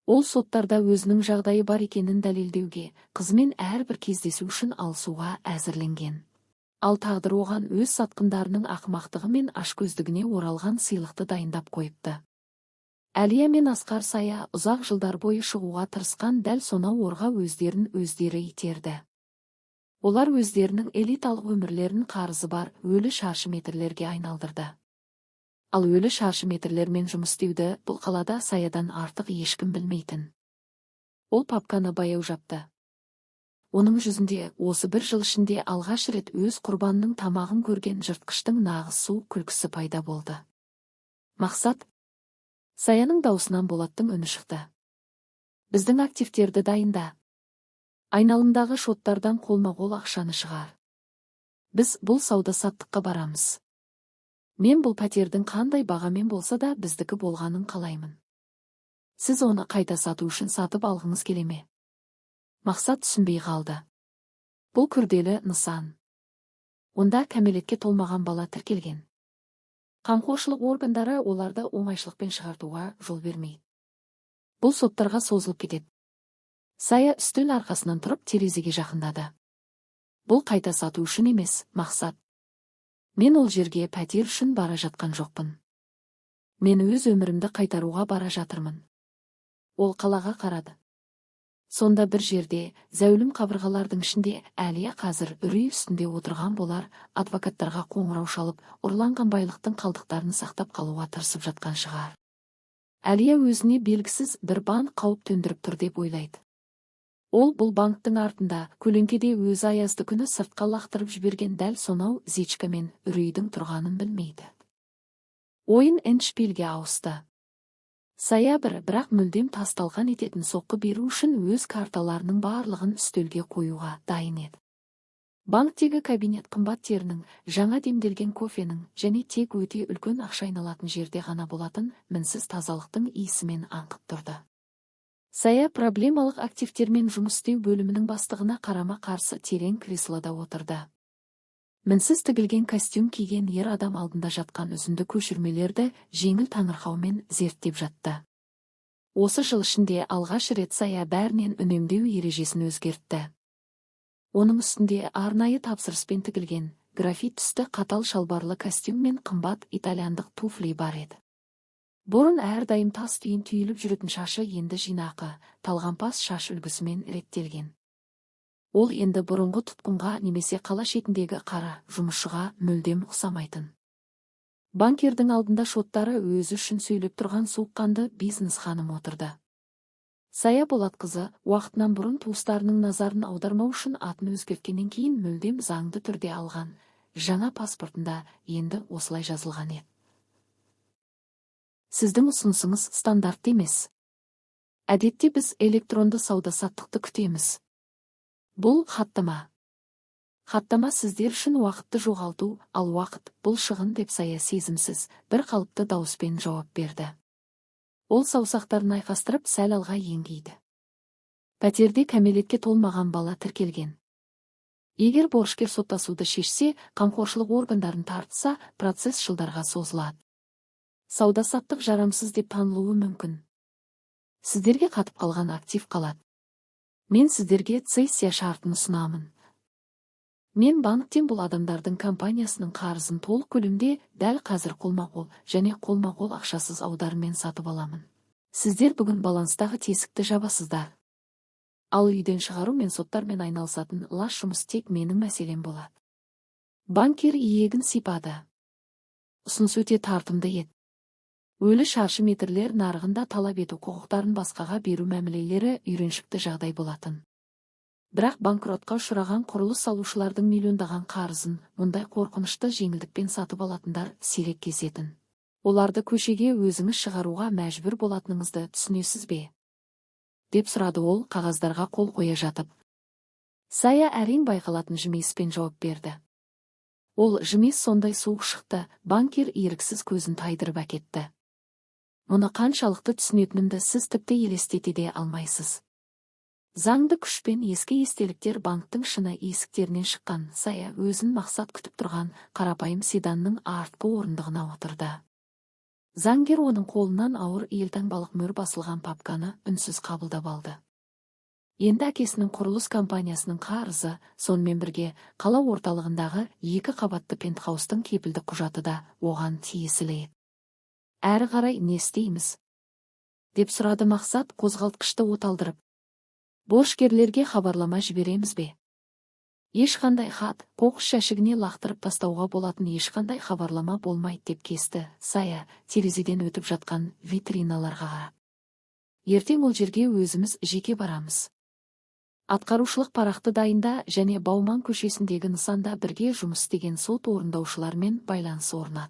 Ол соттарда өзінің жағдайы бар екенін дәлелдеуге, қызымен әрбір кездесу үшін алысуға әзірленген. Ал тағдыр оған өз сатқындарының ақымақтығы мен ашкөздігіне оралған сыйлықты дайындап қойыпты. Әлия мен Асқар Сая ұзақ жылдар бойы шығуға тырысқан дәл сонау орға өздерін өздері итерді. Олар өздерінің элиталық өмірлерін қарызы бар өлі шаршы метрлерге айналдырды. Ал өлі шаршы метрлермен жұмыс істеуді бұл қалада Саядан артық ешкім білмейтін. Ол папканы баяу жапты. Оның жүзінде осы бір жыл ішінде алғаш рет өз құрбанының тамағын көрген жыртқыштың нағыз суық күлкісі пайда болды. Мақсат. Саяның даусынан Болаттың үні шықты. Біздің активтерді дайында. Айналымдағы шоттардан қолма-қол ақшаны шығар. Біз бұл сауда-саттыққа барамыз. Мен бұл пәтердің қандай бағамен болса да біздікі болғанын қалаймын. Сіз оны қайта сату үшін сатып алғыңыз келе ме? Мақсат түсінбей қалды. Бұл күрделі нысан. Онда кәмелетке толмаған бала тіркелген. Қамқоршылық органдары оларды оңайшылықпен шығартуға жол бермейді. Бұл соттарға созылып кетеді. Сая үстел арқасынан тұрып терезеге жақындады. Бұл қайта сату үшін емес, Мақсат. Мен ол жерге пәтер үшін бара жатқан жоқпын. Мен өз өмірімді қайтаруға бара жатырмын. Ол қалаға қарады. Сонда бір жерде, зәулім қабырғалардың ішінде Әлия қазір үрей үстінде отырған болар, адвокаттарға қоңырау шалып, ұрланған байлықтың қалдықтарын сақтап қалуға тырысып жатқан шығар. Әлия өзіне белгісіз бір банк қауіп төндіріп тұр деп ойлайды. Ол бұл банктың артында көлеңкеде өзі аязды күні сыртқа лақтырып жіберген дәл сонау Зечка мен үрейдің тұрғанын білмейді. Ойын эндшпильге ауысты. Сая бір, бірақ мүлдем тас-талқан ететін соққы беру үшін өз карталарының барлығын үстелге қоюға дайын еді. Банктегі кабинет қымбат терінің, жаңа демделген кофенің және тек өте үлкен ақша айналатын жерде ғана болатын мінсіз тазалықтың иісімен аңқып тұрды. Сая проблемалық активтермен жұмыс істеу бөлімінің бастығына қарама-қарсы терең креслода отырды. Мінсіз тігілген костюм киген ер адам алдында жатқан үзінді көшірмелерді жеңіл таңырқаумен зерттеп жатты. Осы жыл ішінде алғаш рет Сая бәрінен үнемдеу ережесін өзгертті. Оның үстінде арнайы тапсырыспен тігілген графит түсті қатал шалбарлы костюм мен қымбат итальяндық туфли бар еді. Бұрын әрдайым тас түйін түйіліп жүретін шашы енді жинақы, талғампаз шаш үлгісімен реттелген. Ол енді бұрынғы тұтқынға немесе қала шетіндегі қара жұмысшыға мүлдем ұқсамайтын. Банкирдің алдында шоттары өзі үшін сөйлеп тұрған суыққанды бизнес ханым отырды. Сая Болатқызы уақытынан бұрын туыстарының назарын аудармау үшін атын өзгерткеннен кейін мүлдем заңды түрде алған жаңа паспортында енді осылай жазылған еді. Сіздің ұсынысыңыз стандартты емес. Әдетте біз электронды сауда-саттықты күтеміз. Бұл хаттама. Хаттама сіздер үшін уақытты жоғалту, ал уақыт бұл шығын, деп Сая сезімсіз, бір қалыпты дауыспен жауап берді. Ол саусақтарын айқастырып, сәл алға еңкейді. Пәтерде кәмелетке толмаған бала тіркелген. Егер борышкер соттасуды шешсе, қамқоршылық органдарын тартса, процесс жылдарға созылады. Сауда-саттық жарамсыз деп танылуы мүмкін. Сіздерге қатып қалған актив қалады. Мен сіздерге цессия шартын ұсынамын. Мен банктен бұл адамдардың компаниясының қарызын толық көлемде дәл қазір қолма-қол және қолма-қол ақшасыз аударыммен сатып аламын. Сіздер бүгін баланстағы тесікті жабасыздар. Ал үйден шығару мен соттармен айналысатын лас жұмыс тек менің мәселем болады. Банкир иегін сипады. Ұсыныс өте тартымды еді. Өлі шаршы метрлер нарығында талап ету құқықтарын басқаға беру мәмілелері үйреншікті жағдай болатын. Бірақ банкротқа ұшыраған құрылыс салушылардың миллиондаған қарызын мұндай қорқынышты жеңілдікпен сатып алатындар сирек кездесетін. Оларды көшеге өзіңіз шығаруға мәжбүр болатыныңызды түсінесіз бе? Деп сұрады ол қағаздарға қол қоя жатып. Сая әрең байқалатын жымиыспен жауап берді. Ол жымиыс сондай суық шықты, банкир еріксіз көзін тайдырып әкетті. Мұны қаншалықты түсінетінімді сіз тіпті елестете де алмайсыз. Заңды күшпен ескі естеліктер банктің шыны есіктерінен шыққан Сая өзін Мақсат күтіп тұрған қарапайым седанның артқы орындығына отырды. Заңгер оның қолынан ауыр елтаңбалық мөр басылған папканы үнсіз қабылдап алды. Енді әкесінің құрылыс компаниясының қарызы, сонымен бірге қала орталығындағы екі қабатты пентхаустың кепілдік құжаты да оған тиесілі еді. Әрі қарай не істейміз? Деп сұрады Мақсат қозғалтқышты оталдырып. Борышкерлерге хабарлама жібереміз бе? Ешқандай хат, қоқыс жәшігіне лақтырып тастауға болатын ешқандай хабарлама болмайды, деп кесті Сая терезеден өтіп жатқан витриналарға қарап. Ертең ол жерге өзіміз жеке барамыз. Атқарушылық парақты дайында және Бауман көшесіндегі нысанда бірге жұмыс істеген сот орындаушылармен байланыс орнат.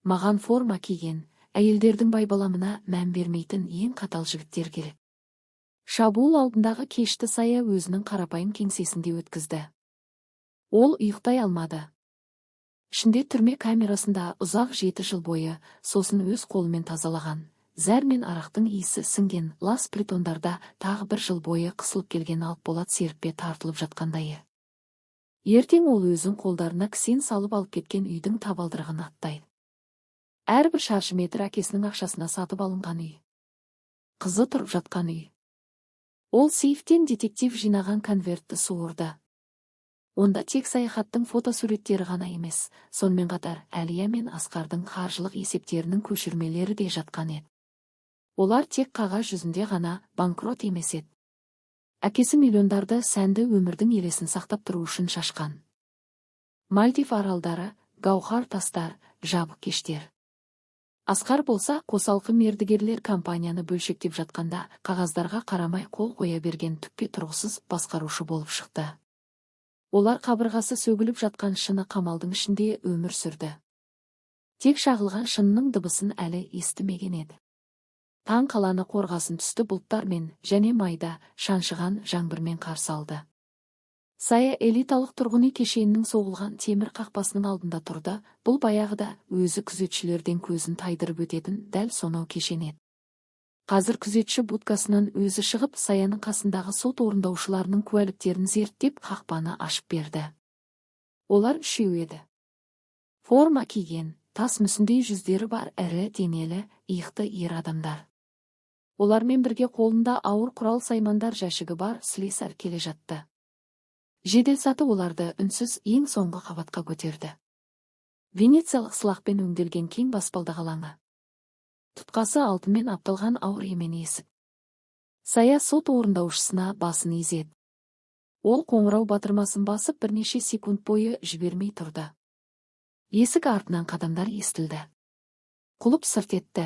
Маған форма киген, әйелдердің байбаламына мән бермейтін ең қатал жігіттер керек. Шабуыл алдындағы кешті Сая өзінің қарапайым кеңсесінде өткізді. Ол ұйықтай алмады. Ішінде түрме камерасында ұзақ 7 жыл бойы, сосын өз қолымен тазалаған, зәр мен арақтың иісі сіңген лас притондарда тағы бір жыл бойы қысылып келген алып болат серіппе тартылып жатқандай. Ертең ол өзін қолдарына кісен салып алып кеткен үйдің табалдырығын аттайды. Әрбір шаршы метр әкесінің ақшасына сатып алынған үй. Қызы тұрып жатқан үй. Ол сейфтен детектив жинаған конвертті суырды. Онда тек саяхаттың фотосуреттері ғана емес, сонымен қатар Әлия мен Асқардың қаржылық есептерінің көшірмелері де жатқан еді. Олар тек қағаз жүзінде ғана банкрот емес еді. Әкесі миллиондарды сәнді өмірдің елесін сақтап тұру үшін шашқан. Мальдив аралдары, гауһар тастар, жабық кештер. Асқар болса, қосалқы мердігерлер компанияны бөлшектеп жатқанда қағаздарға қарамай қол қоя берген түкке тұрғысыз басқарушы болып шықты. Олар қабырғасы сөгіліп жатқан шыны қамалдың ішінде өмір сүрді. Тек шағылған шынының дыбысын әлі естімеген еді. Таң қаланы қорғасын түсті бұлттармен және майда шаншыған жаңбырмен қарсы алды. Сая элиталық тұрғын үй кешенінің соғылған темір қақпасының алдында тұрды. Бұл баяғыда өзі күзетшілерден көзін тайдырып өтетін дәл сонау кешен еді. Қазір күзетші будкасынан өзі шығып, Саяның қасындағы сот орындаушыларының куәліктерін зерттеп, қақпаны ашып берді. Олар үшеу еді. Форма киген, тас мүсіндей жүздері бар ірі денелі, иықты ер адамдар. Олармен бірге қолында ауыр құрал-саймандар жәшігі бар слесарь келе жатты. Жеделсаты оларды үнсіз ең соңғы қабатқа көтерді. Венециялық сылақпен өңделген кең баспалдақ алаңы. Тұтқасы алтынмен апталған ауыр емен есік. Сая сот орындаушысына басын изеді. Ол қоңырау батырмасын басып, бірнеше секунд бойы жібермей тұрды. Есік артынан қадамдар естілді. Құлып сырт етті.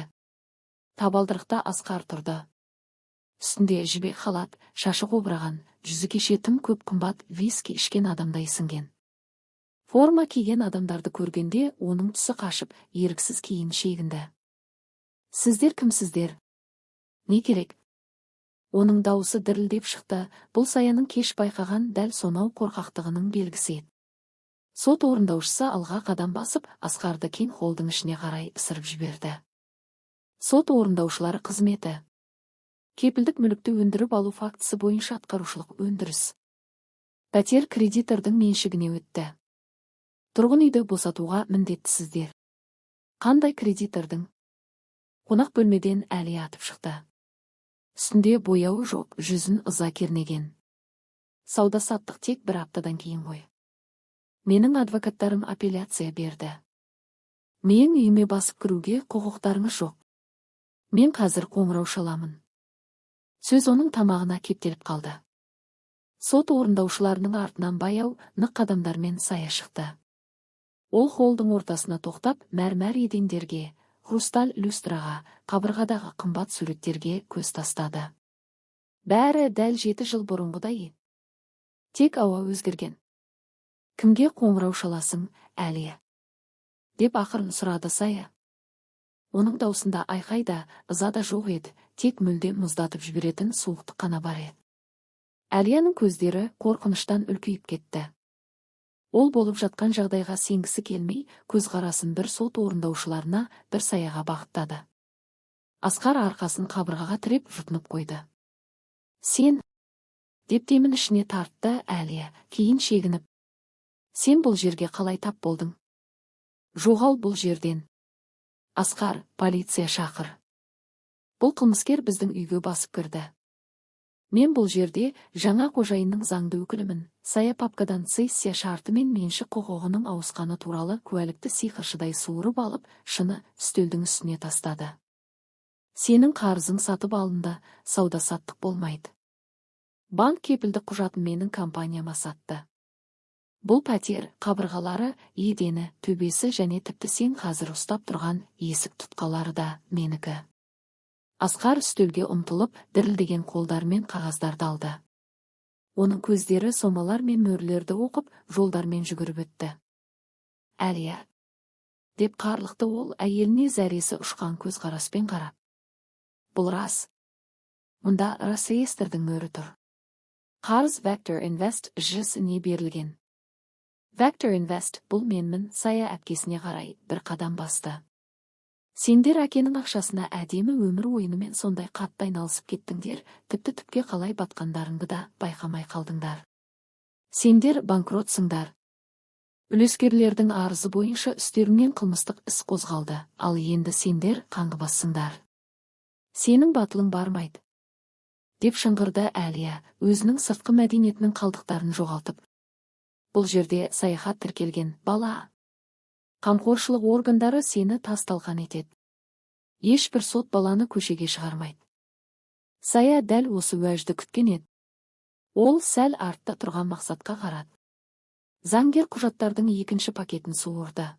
Табалдырықта Асқар тұрды. Үстінде жібек халат, шашы қобыраған, жүзі кеше тым көп қымбат виски ішкен адамдай ісінген. Форма киген адамдарды көргенде оның түсі қашып, еріксіз кейін шегінді. «Сіздер кімсіздер? Не керек?» Оның дауысы дірілдеп шықты. Бұл Саяның кеш байқаған дәл сонау қорқақтығының белгісі еді. Сот орындаушысы алға қадам басып, Асқарды кең холдың ішіне қарай ысырып жіберді. Сот орындаушылары қызметі. Кепілдік мүлікті өндіріп алу фактісі бойынша атқарушылық өндіріс. Пәтер кредитордың меншігіне өтті. Тұрғын үйді босатуға міндеттісіздер. «Қандай кредитордың?» Қонақ бөлмеден Әлия атып шықты. Үстінде бояуы жоқ, жүзін ыза кернеген. «Сауда-саттық тек бір аптадан кейін ғой. Менің адвокаттарым апелляция берді. Менің үйіме басып кіруге құқықтарыңыз жоқ. Мен қазір қоңырау шаламын». Сөз оның тамағына кептеліп қалды. Сот орындаушыларының артынан баяу, нық қадамдармен Сая шықты. Ол холдың ортасына тоқтап, мәрмәр едендерге, хрусталь люстраға, қабырғадағы қымбат суреттерге көз тастады. Бәрі дәл 7 жыл бұрынғыдай еді. Тек ауа өзгерген. «Кімге қоңырау шаласың, Әлия?» деп ақырын сұрады Сая. Оның даусында айқай да, ыза да жоқ еді, тек мүлде мұздатып жіберетін суықтық қана бар еді. Әлияның көздері қорқыныштан үлкейіп кетті. Ол болып жатқан жағдайға сенгісі келмей, көзқарасын бір сот орындаушыларына, бір Саяға бағыттады. Асқар арқасын қабырғаға тіреп, жұтынып қойды. «Сен?» деп демін ішіне тартты Әлия, кейін шегініп. «Сен бұл жерге қалай тап болдың? Жоғал бұл жерден! Асқар, полиция шақыр. Бұл қылмыскер біздің үйге басып кірді. Мен бұл жерде жаңа қожайынның заңды өкілімін». Сая папкадан цессия шарты мен меншік құқығының ауысқаны туралы куәлікті сиқыршыдай суырып алып, шыны үстелдің үстіне тастады. «Сенің қарызың сатып алынды, сауда-саттық болмайды. Банк кепілдік құжатын менің компанияма сатты. Бұл пәтер, қабырғалары, едені, төбесі және тіпті сен қазір ұстап тұрған есік тұтқалары да менікі». Асқар үстелге ұмтылып, дірілдеген қолдарымен қағаздарды алды. Оның көздері сомалар мен мөрлерді оқып, жолдармен жүгіріп өтті. «Әлия!» деп қарлықты ол, әйеліне зәресі ұшқан көзқараспен қарап. «Бұл рас. Мұнда Росреестрдің мөрі тұр. Қарыз Вектор Инвест ЖШС-іне берілген. Вектор Инвест бұл менмін». Сая әпкесіне қарай бір қадам басты. «Сендер әкенің ақшасына әдемі өмір ойынымен сондай қатты айналысып кеттіңдер, тіпті түпке қалай батқандарыңды да байқамай қалдыңдар. Сендер банкротсыңдар. Үлескерлердің арызы бойынша үстеріңнен қылмыстық іс қозғалды, ал енді сендер қаңғыбассыңдар. Сенің батылың бармайды!» деп шыңғырды Әлия, өзінің сыртқы мәдениетінің қалдықтарын жоғалтып. «Бұл жерде саяхат тіркелген, бала. Қамқоршылық органдары сені тас талқан етеді. Ешбір сот баланы көшеге шығармайды». Сая дәл осы уәжді күткен еді. Ол сәл артта тұрған Мақсатқа қарады. Заңгер құжаттардың екінші пакетін суырды.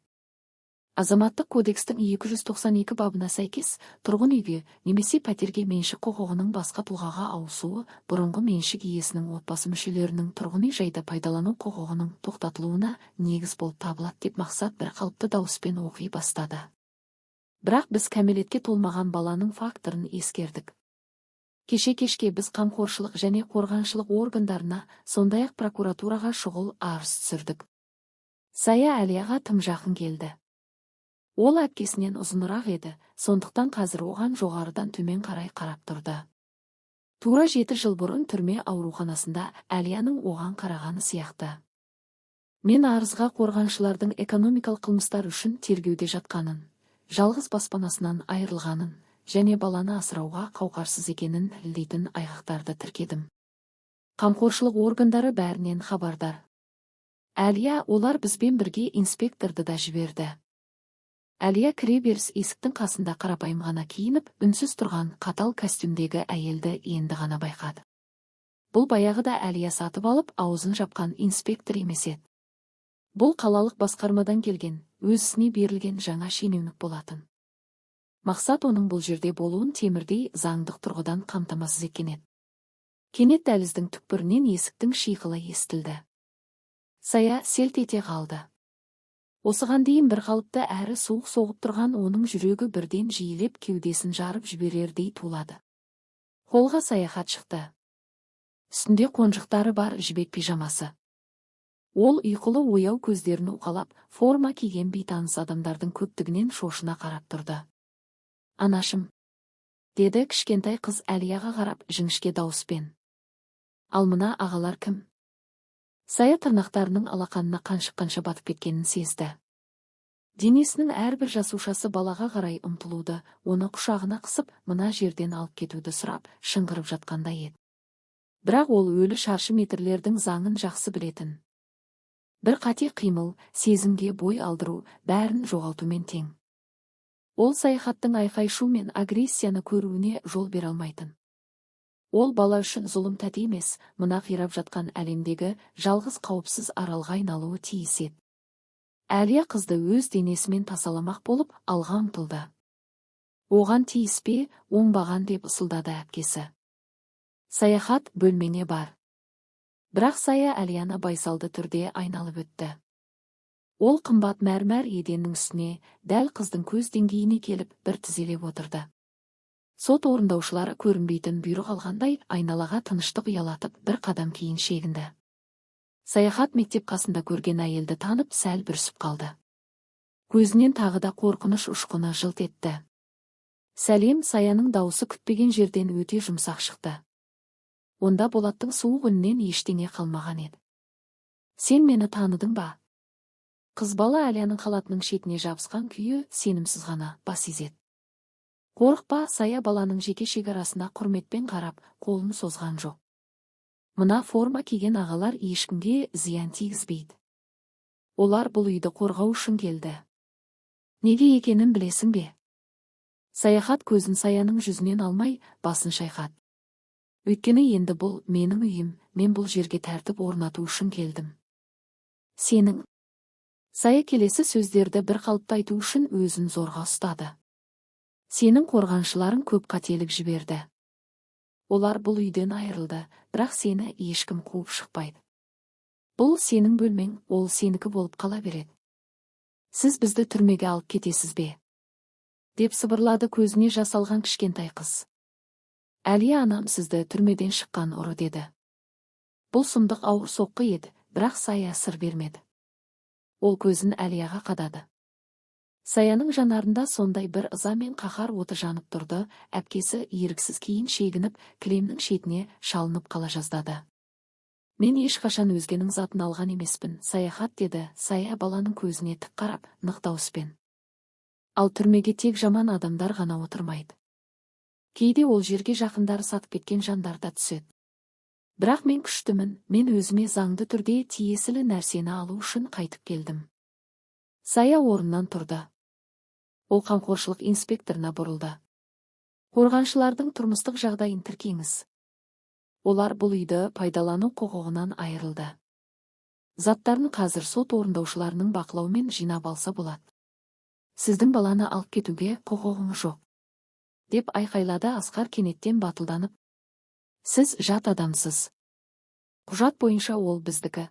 Азаматтық кодекстің 292 бабына сәйкес, тұрғын үйге немесе пәтерге меншік құқығының басқа тұлғаға ауысуы бұрынғы меншік иесінің отбасы мүшелерінің тұрғын үй жайды пайдалану құқығының тоқтатылуына негіз болып табылады, деп Мақсат бір қалыпты дауыспен оқи бастады. Бірақ біз кәмелетке толмаған баланың факторын ескердік. Кеше кешке біз қамқоршылық және қорғаншылық органдарына, сондай-ақ прокуратураға шұғыл арыз түсірдік. Сая Әлияға тым жақын келді. Ол әпкесінен ұзынырақ еді, сондықтан қазір оған жоғарыдан төмен қарай қарап тұрды. Тура 7 жыл бұрын түрме ауруханасында Әлияның оған қарағаны сияқты. Мен арызға қорғаншылардың экономикалық қылмыстар үшін тергеуде жатқанын, жалғыз баспанасынан айырылғанын және баланы асырауға қауқарсыз екенін дәлелдейтін айғақтарды тіркедім. Қамқоршылық органдары бәрінен хабардар. Әлия, олар бізбен бірге инспекторды да жіберді. Әлия кіре беріс есіктің қасында қарапайым ғана киініп, үнсіз тұрған қатал костюмдегі әйелді енді ғана байқады. Бұл баяғыда Әлия сатып алып, аузын жапқан инспектор емес еді. Бұл қалалық басқармадан келген, өз ісіне берілген жаңа шенеунік болатын. Мақсат оның бұл жерде болуын темірдей заңдық тұрғыдан қамтамасыз еткен еді. Кенет дәліздің түкпірінен есіктің шиқылы естілді. Сая селт ете қалды. Осыған дейін бір қалыпты әрі суық соғып тұрған оның жүрегі бірден жиілеп, кеудесін жарып жіберердей тулады. Холға Саяхат шықты. Үстінде қонжықтары бар жібек пижамасы. Ол ұйқылы ояу көздерін уқалап, форма киген бейтаныс адамдардың көптігінен шошына қарап тұрды. «Анашым», – деді кішкентай қыз Әлияға қарап жіңішке дауыспен. «Ал мына ағалар кім?» Сая тырнақтарының алақанына қаншыққанша батып кеткенін сезді. Денесінің әрбір жасушасы балаға қарай ұмтылуды, оны құшағына қысып, мына жерден алып кетуді сұрап, шыңғырып жатқандай еді. Бірақ ол өлі шаршы метрлердің заңын жақсы білетін. Бір қате қимыл, сезімге бой алдыру, бәрін жоғалтумен тең. Ол Саяхаттың айқай-шу мен агрессияны көруіне жол бере алмайтын. Ол бала үшін зұлым тәте емес, мына қирап жатқан әлемдегі жалғыз қауіпсіз аралға айналуы тиіс еді. Әлия қызды өз денесімен тасаламақ болып, алға ұмтылды. «Оған тиіспе, оңбаған», – деп ысылдады әпкесі. «Саяхат, бөлмеңе бар». Бірақ Сая Әлияны байсалды түрде айналып өтті. Ол қымбат мәрмәр еденнің үстіне, дәл қыздың көз деңгейіне келіп, бір тізелеп отырды. Сот орындаушылары көрінбейтін бұйрық алғандай, айналаға тыныштық ұялатып, бір қадам кейін шегінді. Саяхат мектеп қасында көрген әйелді танып, сәл бүрісіп қалды. Көзінен тағы да қорқыныш ұшқыны жылт етті. «Сәлем», – Саяның даусы күтпеген жерден өте жұмсақ шықты. Онда Болаттың суық үнінен ештеңе қалмаған еді. «Сен мені таныдың ба?» Қыз бала Әлияның халатының шетіне жабысқан күйі сенімсіз ғана бас изеді. «Қорықпа», – Сая баланың жеке шекарасына құрметпен қарап, қолын созған жоқ. «Мына форма киген ағалар ешкімге зиян тигізбейді. Олар бұл үйді қорғау үшін келді. Неге екенін білесің бе?» Саяхат көзін Саяның жүзінен алмай, басын шайқады. «Өйткені енді бұл менің үйім, мен бұл жерге тәртіп орнату үшін келдім. Сенің…» Сая келесі сөздерді бір қалыпты айту үшін өзін зорға ұстады. «Сенің қорғаншыларың көп қателік жіберді. Олар бұл үйден айырылды, бірақ сені ешкім қуып шықпайды. Бұл сенің бөлмең, ол сенікі болып қала береді». «Сіз бізді түрмеге алып кетесіз бе?» – деп сыбырлады көзіне жас алған кішкентай қыз. «Әлия анам сізді түрмеден шыққан ұры деді». Бұл сұмдық ауыр соққы еді, бірақ Сая сыр бермеді. Ол көзін Әлияға қадады. Саяның жанарында сондай бір ыза мен қаһар оты жанып тұрды, әпкесі еріксіз кейін шегініп, кілемнің шетіне шалынып қала жаздады. «Мен ешқашан өзгенің затын алған емеспін, Саяхат», – деді Сая баланың көзіне тік қарап, нық дауыспен. «Ал түрмеге тек жаман адамдар ғана отырмайды. Кейде ол жерге жақындары сатып кеткен жандар да түседі. Бірақ мен күштімін, мен өзіме заңды түрде тиесілі нәрсені алу үшін қайтып келдім». Сая орнынан тұрды. Ол қамқоршылық инспекторына бұрылды. «Қорғаншылардың тұрмыстық жағдайын тіркеңіз. Олар бұл үйді пайдалану құқығынан айырылды. Заттарын қазір сот орындаушыларының бақылауымен жинап алса болады». «Сіздің баланы алып кетуге құқығыңыз жоқ», – деп айқайлады Асқар кенеттен батылданып. «Сіз жат адамсыз. Құжат бойынша ол біздікі».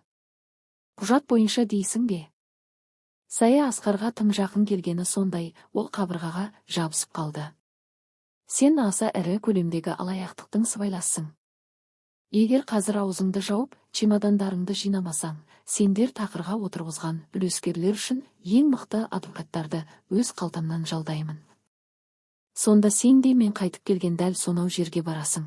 «Құжат бойынша дейсің бе?» Сая Асқарға тым жақын келгені сондай, ол қабырғаға жабысып қалды. Сен аса ірі көлемдегі алаяқтықтың сыбайлассың. Егер қазір аузыңды жауып, чемодандарыңды жинамасаң, сендер тақырға отырғызған үлескерлер үшін ең мықты адвокаттарды өз қалтамнан жалдаймын. Сонда сен де мен қайтып келген дәл сонау жерге барасың.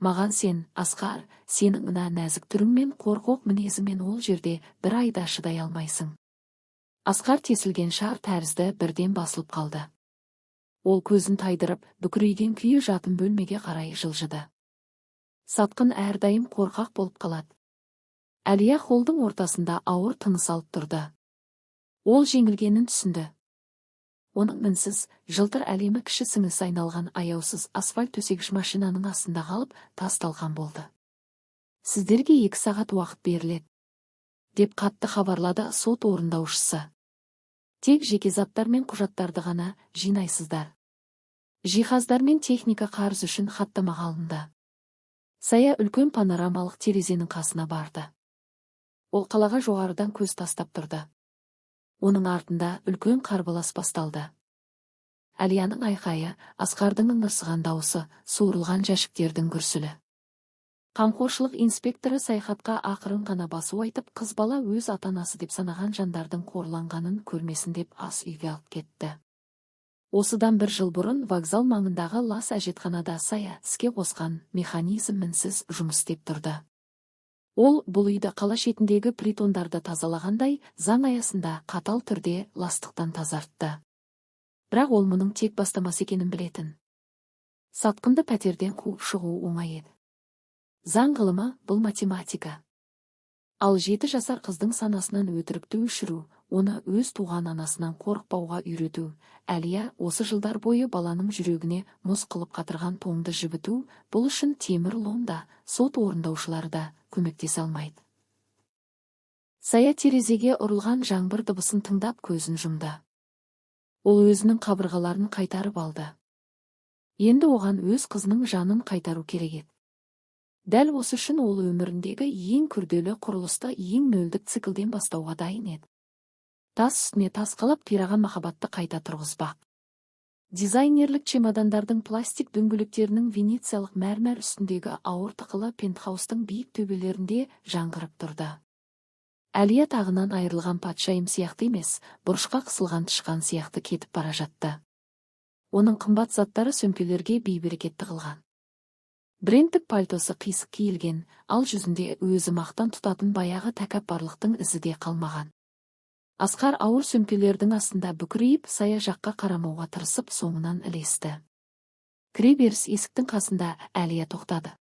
Маған сен, Асқар, сенің мына нәзік түрің мен қорқақ мінезіңмен ол жерде бір айда шыдай алмайсың. Асқар тесілген шар тәрізді бірден басылып қалды. Ол көзін тайдырып, бүкірейген күйі жатын бөлмеге қарай жылжыды. Сатқын әрдайым қорқақ болып қалады. Әлия холдың ортасында ауыр тыныс алып тұрды. Ол жеңілгенін түсінді. Оның мінсіз, жылтыр әлемі кіші сіңлісі айналған аяусыз асфальт төсегіш машинаның астында қалып, тас-талқан болды. Сіздерге 2 сағат уақыт беріледі, деп қатты хабарлады сот орындаушысы. Тек жеке заттар мен құжаттарды ғана жинайсыздар. Жиһаздар мен техника қарыз үшін хаттамаға алынды. Сая үлкен панорамалық терезенің қасына барды. Ол қалаға жоғарыдан көз тастап тұрды. Оның артында үлкен қарбалас басталды. Әлияның айқайы, Асқардың ыңырсыған даусы, суырылған жәшіктердің күрсілі. Қамқоршылық инспекторы Саяхатқа ақырын ғана басу айтып, қыз бала өз ата-анасы деп санаған жандардың қорланғанын көрмесін деп ас үйге алып кетті. Осыдан бір жыл бұрын вокзал маңындағы лас әжетханада Сая іске қосқан механизм мінсіз жұмыс істеп тұрды. Ол бұл үйді қала шетіндегі притондарды тазалағандай, заң аясында қатал түрде ластықтан тазартты. Бірақ ол мұның тек бастамасы екенін білетін. Сатқынды пәтерден қуып шығу оңай еді. Заң ғылымы – бұл математика. Ал 7 жасар қыздың санасынан өтірікті өшіру, оны өз туған анасынан қорықпауға үйрету, Әлия осы жылдар бойы баланың жүрегіне мұз қылып қатырған тоңды жібіту, бұл үшін темір лом да, сот орындаушылары да көмектесе алмайды. Сая терезеге ұрылған жаңбыр дыбысын тыңдап, көзін жұмды. Ол өзінің қабырғаларын қайтарып алды. Енді оған өз қызының жанын қайтару керек еді. Дәл осы үшін ол өміріндегі ең күрделі құрылысты ең нөлдік циклден бастауға дайын еді. Тас үстіне тас қалап, қираған махаббатты қайта тұрғызбақ. Дизайнерлік чемодандардың пластик дөңгелектерінің венециялық мәрмәр үстіндегі ауыр тықылы пентхаустың биік төбелерінде жаңғырып тұрды. Әлия тағынан айырылған патшайым сияқты емес, бұрышқа қысылған тышқан сияқты кетіп бара жатты. Оның қымбат заттары сөмкелерге бейберекет тығылған. Брендтік пальтосы қисық киілген, ал жүзінде өзі мақтан тұтатын баяғы тәкаппарлықтың ізі де қалмаған. Асқар ауыр сөмкелердің астында бүкірейіп, Сая жаққа қарамауға тырысып, соңынан ілесті. Кіреберіс есіктің қасында Әлия тоқтады.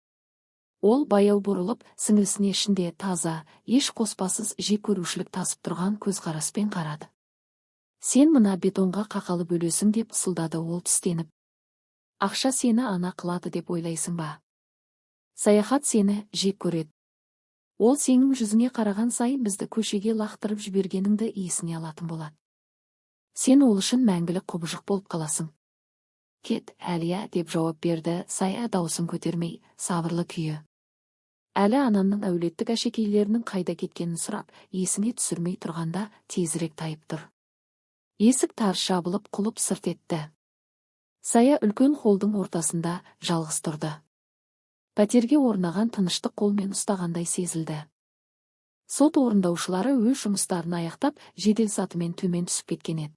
Ол баяу бұрылып, сіңлісіне ішінде таза, еш қоспасыз жек көрушілік тасып тұрған көзқараспен қарады. «Сен мына бетонға қақалып өлесің», – деп пысылдады ол тістеніп. «Ақша сені ана қылады деп ойлайсың ба? Саяхат сені жек көреді. Ол сенің жүзіңе қараған сайын бізді көшеге лақтырып жібергеніңді есіне алатын болады. Сен ол үшін мәңгілік құбыжық болып қаласың». «Кет, Әлия», – деп жауап берді Сая даусын көтермей, сабырлы күйі. Әлі анамның әулеттік әшекейлерінің қайда кеткенін сұрап, есіңе түсірмей тұрғанда тезірек тайып тұр. Есік тарс жабылып, құлып сырт етті. Сая үлкен холдың ортасында жалғыз тұрды. Пәтерге орнаған тыныштық қолмен ұстағандай сезілді. Сот орындаушылары өз жұмыстарын аяқтап, жедел сатымен төмен түсіп кеткен еді.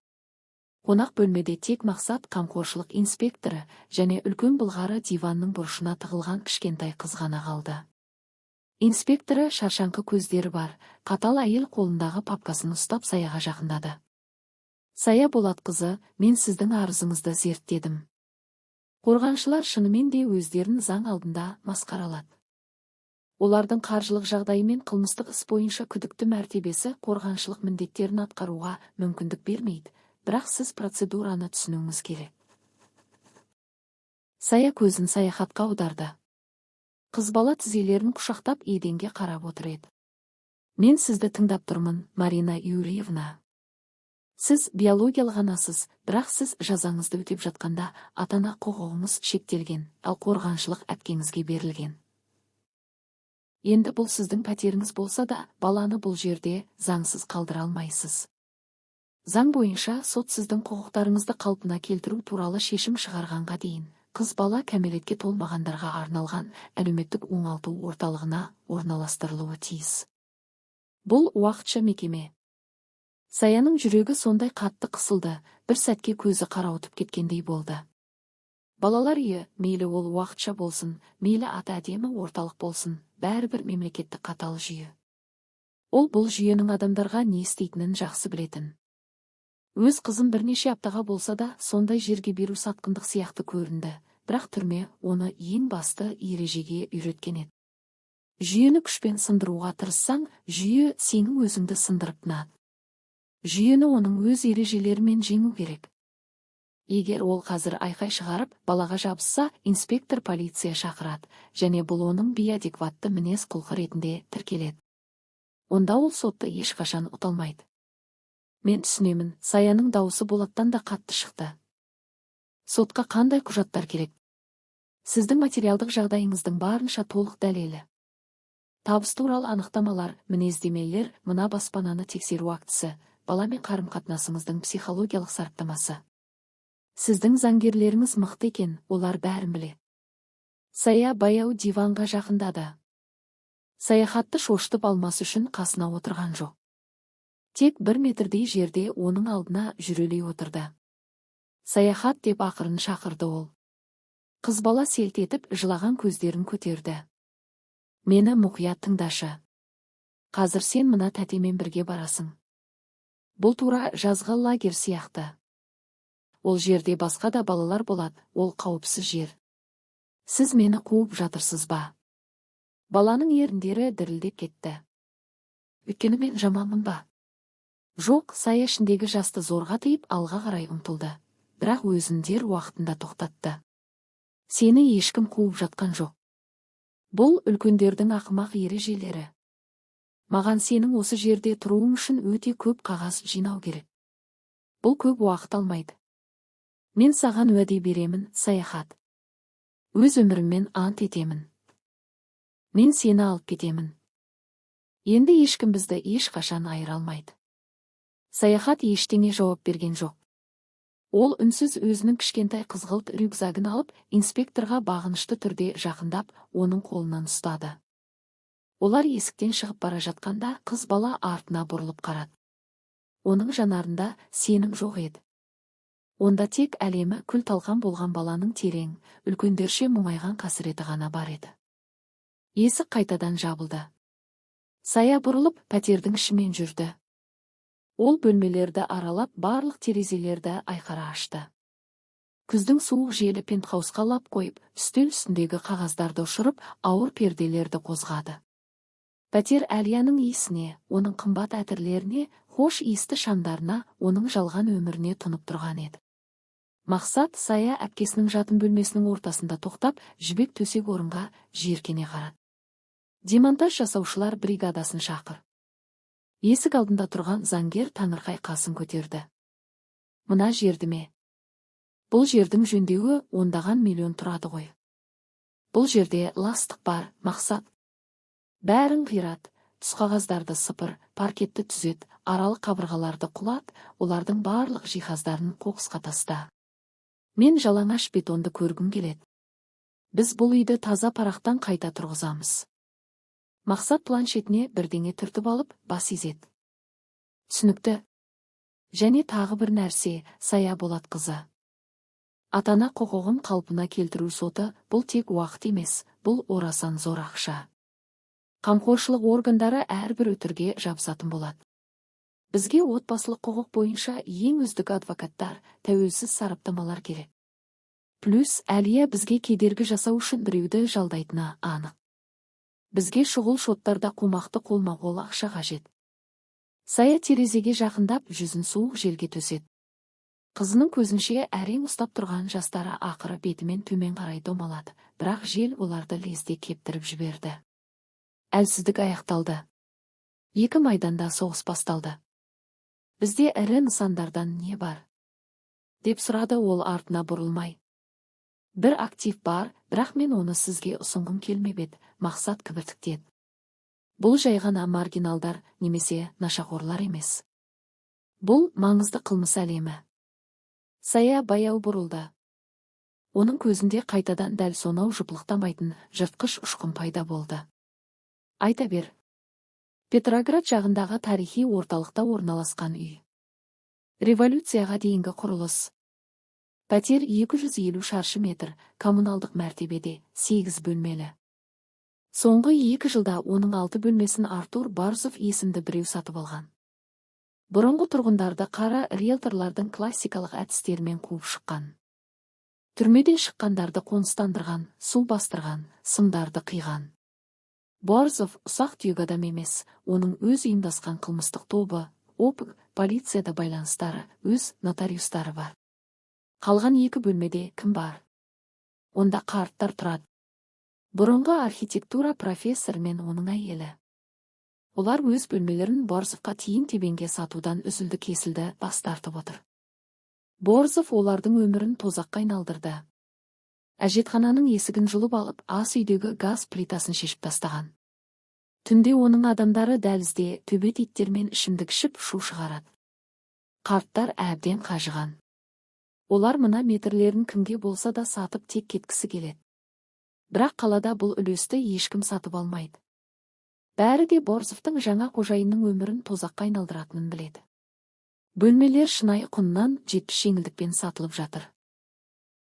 Қонақ бөлмеде тек Мақсат, қамқоршылық инспекторы және үлкен былғары диванның бұрышына тығылған кішкентай қыз ғана қалды. Инспекторы, шаршаңқы көздері бар қатал әйел, қолындағы папкасын ұстап, Саяға жақындады. «Сая Болатқызы, мен сіздің арызыңызды зерттедім. Қорғаншылар шынымен де өздерін заң алдында масқаралады. Олардың қаржылық жағдайы мен қылмыстық іс бойынша күдікті мәртебесі қорғаншылық міндеттерін атқаруға мүмкіндік бермейді, бірақ сіз процедураны түсінуіңіз керек». Сая көзін Саяхатқа аударды. Қыз бала тізелерін құшақтап, еденге қарап отыр еді. «Мен сізді тыңдап тұрмын, Марина Юрьевна». «Сіз биологиялық анасыз, бірақ сіз жазаңызды өтеп жатқанда ата-ана құқығыңыз шектелген, ал қорғаншылық әпкеңізге берілген. Енді бұл сіздің пәтеріңіз болса да, баланы бұл жерде заңсыз қалдыра алмайсыз. Заң бойынша сот сіздің құқықтарыңызды қалпына келтіру туралы шешім шығарғанға дейін қыз бала кәмелетке толмағандарға арналған әлеуметтік оңалту орталығына орналастырылуы тиіс. Бұл уақытша мекеме. Саяның жүрегі сондай қатты қысылды, бір сәтке көзі қарауытып кеткендей болды. Балалар үйі, мейлі ол уақытша болсын, мейлі аты әдемі орталық болсын, бәрібір мемлекеттік қатал жүйе. Ол бұл жүйенің адамдарға не істейтінін жақсы білетін. Өз қызын бірнеше аптаға болса да сондай жерге беру сатқындық сияқты көрінді, бірақ түрме оны ең басты ережеге үйреткен еді. Жүйені күшпен сындыруға тырыссаң, жүйе сенің өзіңді сындырып тынады. Жүйені оның өз ережелерімен жеңу керек. Егер ол қазір айқай шығарып, балаға жабысса, инспектор полиция шақырады, және бұл оның бейадекватты мінез құлқы ретінде тіркеледі. Онда ол сотты ешқашан ұта алмайды. Мен түсінемін, Саяның даусы болаттан да қатты шықты. Сотқа қандай құжаттар керек? Сіздің материалдық жағдайыңыздың барынша толық дәлелі. Табыс туралы анықтамалар, мінездемелер, мына баспананы тексеру актісі, баламен қарым-қатынасыңыздың психологиялық сараптамасы. Сіздің заңгерлеріңіз мықты екен, олар бәрін біле. Сая баяу диванға жақындады. Саяхатты шошытып алмас үшін қасына отырған жоқ. Тек 1 метрдей жерде оның алдына жүрелей отырды. «Саяхат», – деп ақырын шақырды ол. Қыз бала селт етіп, жылаған көздерін көтерді. «Мені мұқият тыңдашы. Қазір сен мына тәтемен бірге барасың. Бұл тура жазғы лагерь сияқты. Ол жерде басқа да балалар болады, ол қауіпсіз жер». «Сіз мені қуып жатырсыз ба?» Баланың еріндері дірілдеп кетті. «Өйткені мен жаманмын ба?» «Жоқ». Сая ішіндегі жасты зорға тыйып, алға қарай ұмтылды, бірақ өзін дер уақытында тоқтатты. «Сені ешкім қуып жатқан жоқ. Бұл үлкендердің ақымақ ережелері. Маған сенің осы жерде тұруың үшін өте көп қағаз жинау керек. Бұл көп уақыт алмайды. Мен саған уәде беремін, Саяхат. Өз өміріммен ант етемін. Мен сені алып кетемін. Енді ешкім бізді ешқашан айыра алмайды». Саяхат ештеңе жауап берген жоқ. Ол үнсіз өзінің кішкентай қызғылт рюкзагін алып, инспекторға бағынышты түрде жақындап, оның қолынан ұстады. Олар есіктен шығып бара жатқанда, қыз бала артына бұрылып қарады. Оның жанарында сенім жоқ еді. Онда тек әлемі күл талқан болған баланың терең, үлкендерше мұңайған қасіреті ғана бар еді. Есік қайтадан жабылды. Сая бұрылып, пәтердің ішімен жүрді. Ол бөлмелерді аралап, барлық терезелерді айқара ашты. Күздің суық желі пентхаусқа лап қойып, үстел үстіндегі қағаздарды ұшырып, ауыр перделерді қозғады. Пәтер Әлияның иісіне, оның қымбат әтірлеріне, хош иісті шамдарына, оның жалған өміріне тұнып тұрған еді. Мақсат Сая әпкесінің жатын бөлмесінің ортасында тоқтап, жібек төсек орынға жиіркене қарады. «Демонтаж жасаушылар бригадасын шақыр». Есік алдында тұрған заңгер таңырқай қасын көтерді. «Мына жерді ме? Бұл жердің жөндеуі ондаған миллион тұрады ғой». «Бұл жерде ластық бар, Мақсат. Бәрін қират, түсқағаздарды сыпыр, паркетті түзет, аралық қабырғаларды құлат, олардың барлық жиһаздарын қоқысқа таста. Мен жалаңаш бетонды көргім келеді. Біз бұл үйді таза парақтан қайта тұрғызамыз». Мақсат планшетіне бірдеңе түртіп алып, бас изеді. «Түсінікті. Және тағы бір нәрсе, Сая Болатқызы. Ата-ана құқығын қалпына келтіру соты – бұл тек уақыт емес, бұл орасан зор ақша. Қамқоршылық органдары әрбір өтірге жабысатын болады. Бізге отбасылық құқық бойынша ең үздік адвокаттар, тәуелсіз сараптамалар керек. Плюс Әлия бізге кедергі жасау үшін біреуді жалдайтыны анық. Бізге шұғыл шоттарда қомақты қолма-қол ақша қажет». Сая терезеге жақындап, жүзін суық желге төседі. Қызының көзінше әрең ұстап тұрған жастары ақыры бетімен төмен қарай домалады, бірақ жел оларды лезде кептіріп жіберді. Әлсіздік аяқталды. Екі майданда соғыс басталды. «Бізде ірі нысандардан не бар?» – деп сұрады ол артына бұрылмай. «Бір актив бар, бірақ мен оны сізге ұсынғым келмеп еді», – Мақсат кібіртіктеді. Бұл жай ғана маргиналдар немесе нашақорлар емес. Бұл маңызды қылмыс әлемі. Сая баяу бұрылды. Оның көзінде қайтадан дәл сонау жыпылықтамайтын жыртқыш ұшқын пайда болды. Айта бер. Петроград жағындағы тарихи орталықта орналасқан үй. Революцияға дейінгі құрылыс. Пәтер 250 шаршы метр, коммуналдық мәртебеде, 8 бөлмелі. Соңғы 2 жылда оның алты бөлмесін Артур Борзов есімді біреу сатып алған. Бұрынғы тұрғындарды қара риэлторлардың классикалық әдістерімен қуып шыққан. Түрмеден шыққандарды қоныстандырған, су бастырған, сымдарды қиған. Борзов ұсақ-түйек адам емес, оның өз ұйымдасқан қылмыстық тобы, ОПГ, полицияда байланыстары, өз нотариустары бар. Қалған екі бөлмеде кім бар? Онда қарттар тұрады. Бұрынғы архитектура профессоры мен оның әйелі. Олар өз бөлмелерін Борзовқа тиын-тебенге сатудан үзілді-кесілді бас тартып отыр. Борзов олардың өмірін тозаққа айналдырды. Әжетхананың есігін жұлып алып, ас үйдегі газ плитасын шешіп тастаған. Түнде оның адамдары дәлізде төбет иттермен ішімдік ішіп, шу шығарады. Қарттар әбден қажыған. Олар мына метрлерін кімге болса да сатып, тек кеткісі келеді. Бірақ қалада бұл үлесті ешкім сатып алмайды. Бәрі де Борзовтың жаңа қожайынның өмірін тозаққа айналдыратынын біледі. Бөлмелер шынайы құнынан 70 жеңілдікпен сатылып жатыр.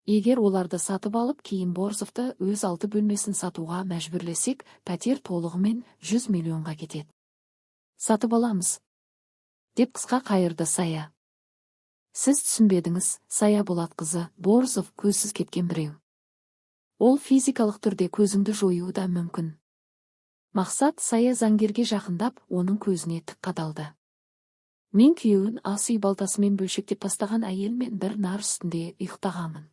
Егер оларды сатып алып, кейін Борзовты өз алты бөлмесін сатуға мәжбүрлесек, пәтер толығымен 100 миллионға кетеді. «Сатып аламыз», – деп қысқа қайырды Сая. Сіз түсінбедіңіз, Сая Болатқызы. Борзов көзсіз кеткен біреу. Ол физикалық түрде көзіңді жоюы да мүмкін. Мақсат Сая заңгерге жақындап, оның көзіне тік қадалды. Мен күйеуін ас үй балтасымен бөлшектеп тастаған әйелмен бір нар үстінде ұйықтағанмын.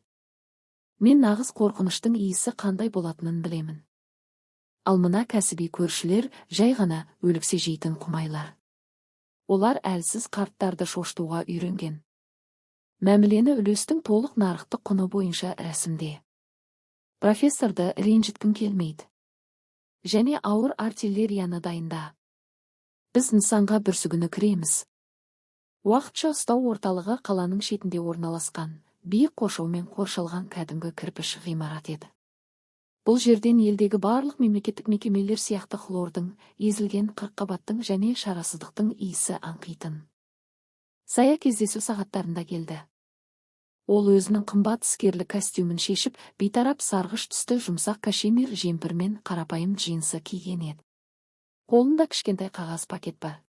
Мен нағыз қорқыныштың иісі қандай болатынын білемін. Ал мына кәсіби көршілер жай ғана өліксе жейтін құмайлар. Олар әлсіз қарттарды шошытуға үйренген. Мәмілені үлестің толық нарықтық құны бойынша рәсімде. Профессорды ренжіткім келмейді. Және ауыр артиллерияны дайында. Біз нысанға бүрсігүні кіреміз. Уақытша ұстау орталығы қаланың шетінде орналасқан, биік қоршаумен қоршалған кәдімгі кірпіш ғимарат еді. Бұл жерден елдегі барлық мемлекеттік мекемелер сияқты хлордың, езілген қырыққабаттың және шарасыздықтың иісі аңқитын. Сая кездесу сағаттарында келді. Ол өзінің қымбат іскерлік костюмін шешіп, бейтарап сарғыш түсті жұмсақ кашемир жемпір мен қарапайым джинсы киген еді. Қолында кішкентай қағаз пакет бар.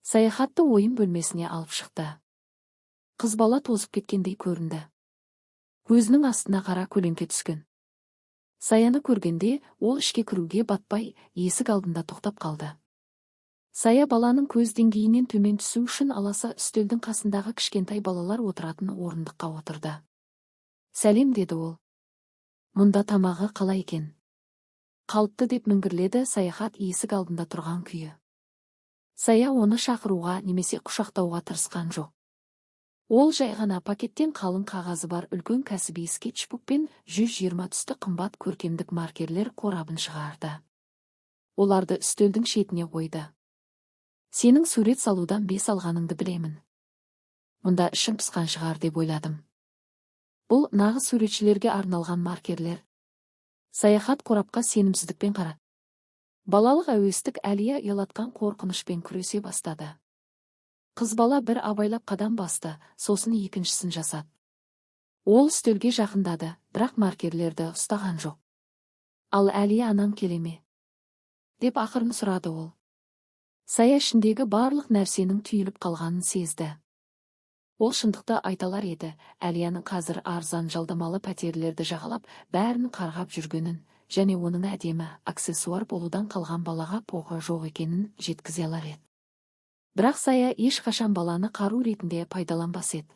Саяхатты ойын бөлмесіне алып шықты. Қыз бала тозып кеткендей көрінді. Көзінің астына қара көлеңке түскен. Саяны көргенде, ол ішке кіруге батпай, есік алдында тоқтап қалды. Сая баланың көз деңгейінен төмен түсу үшін аласа үстелдің қасындағы кішкентай балалар отыратын орындыққа отырды. «Сәлем», – деді ол. «Мұнда тамағы қалай екен?» «Қалыпты», – деп міңгірледі Саяхат есік алдында тұрған күйі. Сая оны шақыруға немесе құшақтауға тырысқан жоқ. Ол жай ғана пакеттен қалың қағазы бар үлкен кәсіби скетчбук пен 120 түсті қымбат көркемдік маркерлер қорабын шығарды. Оларды үстелдің шетіне қойды. «Сенің сурет салудан 5 алғаныңды білемін. Мұнда ішің пысқан шығар деп ойладым. Бұл нағыз суретшілерге арналған маркерлер». Саяхат қорапқа сенімсіздікпен қарады. Балалық әуестік Әлия ұялатқан қорқынышпен күресе бастады. Қыз бала бір абайлап қадам басты, сосын екіншісін жасады. Ол үстелге жақындады, бірақ маркерлерді ұстаған жоқ. «Ал Әлия анам келе ме?» – деп ақырын сұрады ол. Сая ішіндегі барлық нәрсенің түйіліп қалғанын сезді. Ол шындықты айта алар еді: Әлияның қазір арзан жалдамалы пәтерлерді жағалап, бәрін қарғап жүргенін және оның әдемі аксессуар болудан қалған балаға поғы жоқ екенін жеткізе алар еді. Бірақ Сая ешқашан баланы қару ретінде пайдаланбас еді.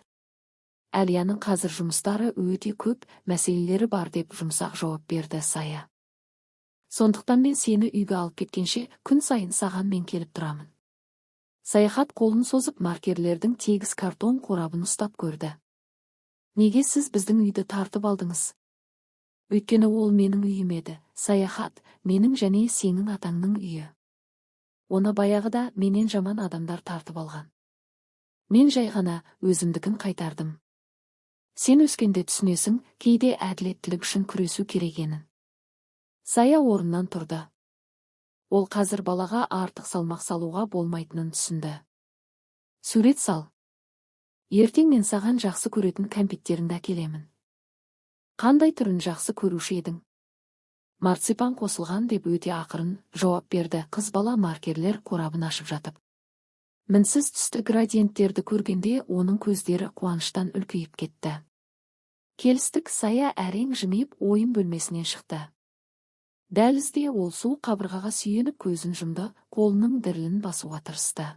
«Әлияның қазір жұмыстары өте көп, мәселелері бар», – деп жұмсақ жауап берді Сая. «Сондықтан мен сені үйге алып кеткенше күн сайын саған мен келіп тұрамын». Саяхат қолын созып, маркерлердің тегіс картон қорабын ұстап көрді. «Неге сіз біздің үйді тартып алдыңыз?» «Өйткені ол менің үйім еді, Саяхат, менің және сенің атаңның үйі». Оны баяғыда менен жаман адамдар тартып алған. Мен жай ғана өзімдікін қайтардым. Сен өскенде түсінесің, кейде әділеттілік үшін күресу керек екенін. Сая орнынан тұрды. Ол қазір балаға артық салмақ салуға болмайтынын түсінді. Сурет сал. Ертең мен саған жақсы көретін кәмпиттеріңді әкелемін. Қандай түрін жақсы көруші едің? Марципан қосылған, деп өте ақырын жауап берді қыз бала маркерлер қорабын ашып жатып. Мінсіз түсті градиенттерді көргенде оның көздері қуаныштан үлкейіп кетті. Келістік. Сая әрең жымиып, ойын бөлмесінен шықты. Дәлізде ол суық қабырғаға сүйеніп, көзін жұмды, қолының дірілін басуға тырысты.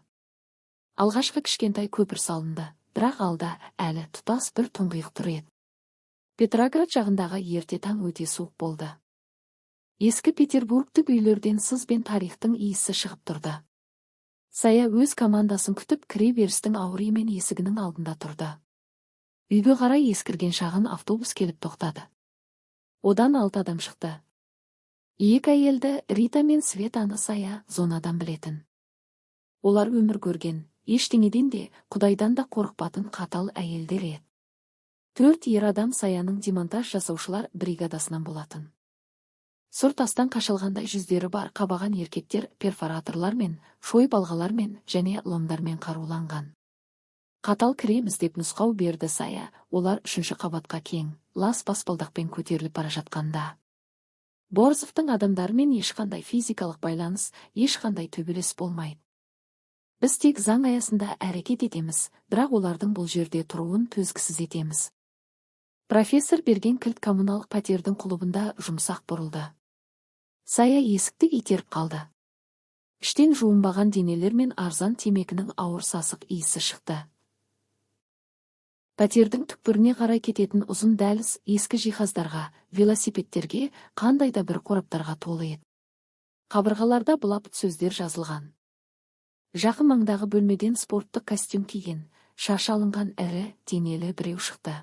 Алғашқы кішкентай көпір салынды, бірақ алда әлі тұтас бір тұңғиық тұр еді. Петроград жағындағы ерте таң өте суық болды. Ескі петербургтік үйлерден сыз бен тарихтың иісі шығып тұрды. Сая өз командасын күтіп, кіре берістің ауыр емен есігінің алдында тұрды. Үйге қарай ескірген шағын автобус келіп тоқтады. Одан алты адам шықты. Екі әйелді, Рита мен Светаны, Сая зонадан білетін. Олар өмір көрген, ештеңеден де, құдайдан да қорықпатын қатал әйелдер еді. Төрт ер адам Саяның демонтаж жасаушылар бригадасынан болатын. Сұр тастан қашалғандай жүздері бар қабаған еркектер перфораторлармен, шой балғалармен және ломдармен қаруланған. Қатал кіреміз, деп нұсқау берді Сая, олар үшінші қабатқа кең, лас баспалдақпен көтеріліп бара жатқанда. Борзовтың адамдарымен ешқандай физикалық байланыс, ешқандай төбелес болмайды. Біз тек заң аясында әрекет етеміз, бірақ олардың бұл жерде тұруын төзгісіз етеміз. Профессор берген кілт коммуналдық пәтердің құлыбында жұмсақ бұрылды. Сая есікті итеріп қалды. Іштен жуынбаған денелер мен арзан темекінің ауыр сасық иісі шықты. Пәтердің түкпіріне қарай кететін ұзын дәліз ескі жиһаздарға, велосипедтерге, қандай да бір қораптарға толы еді. Қабырғаларда былапыт сөздер жазылған. Жақын маңдағы бөлмеден спорттық костюм киген, шашы алынған ірі денелі біреу шықты.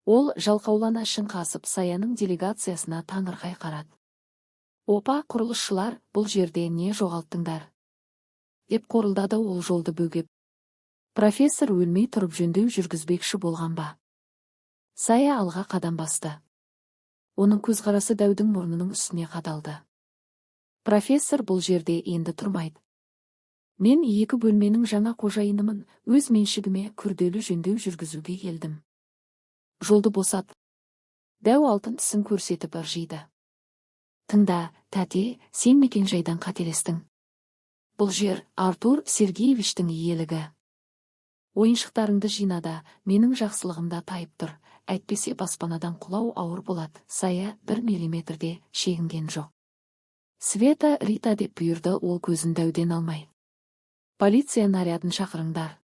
Ол жалқаулана ішін қасып, Саяның делегациясына таңырқай қарады. «Опа, құрылысшылар, бұл жерде не жоғалттыңдар?» деп қорылдады ол жолды бөгеп. «Профессор өлмей тұрып жөндеу жүргізбекші болған ба?» Сая алға қадам басты. Оның көзқарасы дәудің мұрнының үстіне қадалды. «Профессор бұл жерде енді тұрмайды. Мен екі бөлменің жаңа қожайынымын, өз меншігіме күрделі жөндеу жүргізуге келдім. Жолды босат!» Дәу алтын тісін көрсетіп ыржиды. «Тыңда, тәте, сен мекенжайдан қателестің. Бұл жер Артур Сергеевичтің иелігі. Ойыншықтарыңды жина да, менің жақсылығымда тайып тұр, әйтпесе баспанадан құлау ауыр болады». Сая бір миллиметрде шегінген жоқ. «Света, Рита», – деп бұйырды ол көзін дәуден алмай. «Полиция нарядын шақырыңдар.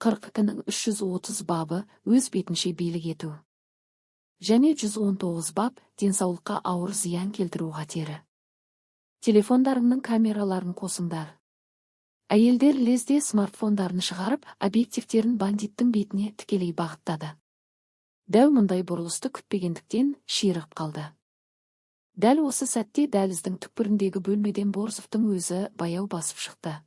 42-нің 330 бабы, өз бетінше билік ету. Және 119 бап, денсаулыққа ауыр зиян келтіру қатері. Телефондарыңның камераларын қосыңдар». Әйелдер лезде смартфондарын шығарып, объективтерін бандиттің бетіне тікелей бағыттады. Дәу мұндай бұрылысты күтпегендіктен ширығып қалды. Дәл осы сәтте дәліздің түкпіріндегі бөлмеден Борзовтың өзі баяу басып шықты.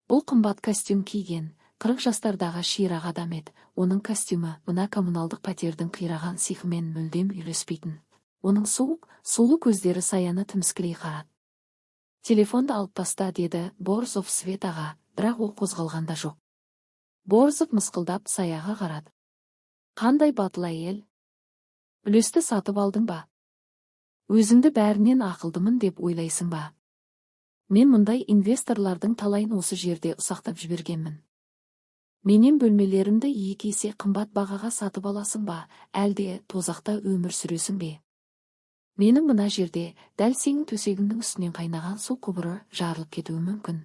Бұл қымбат костюм киген, 40 жастардағы ширақ адам еді. Оның костюмі мына коммуналдық пәтердің қираған сиқымен мүлдем үйлеспейтін. Оның суық, сулы көздері Саяны тіміскілей қарады. «Телефонды алып таста», – деді Борзов Светаға, бірақ ол қозғалған да жоқ. Борзов мысқылдап Саяға қарады. «Қандай батыл әйел! Үлесті сатып алдың ба? Өзіңді бәрінен ақылдымын деп ойлайсың ба? Мен мұндай инвесторлардың талайын осы жерде ұсақтап жібергенмін. Менен бөлмелерімді екі есе қымбат бағаға сатып аласың ба, әлде тозақта өмір сүресің бе? Менің мына жерде, дәл сенің төсегіңнің үстінен қайнаған су құбыры жарылып кетуі мүмкін.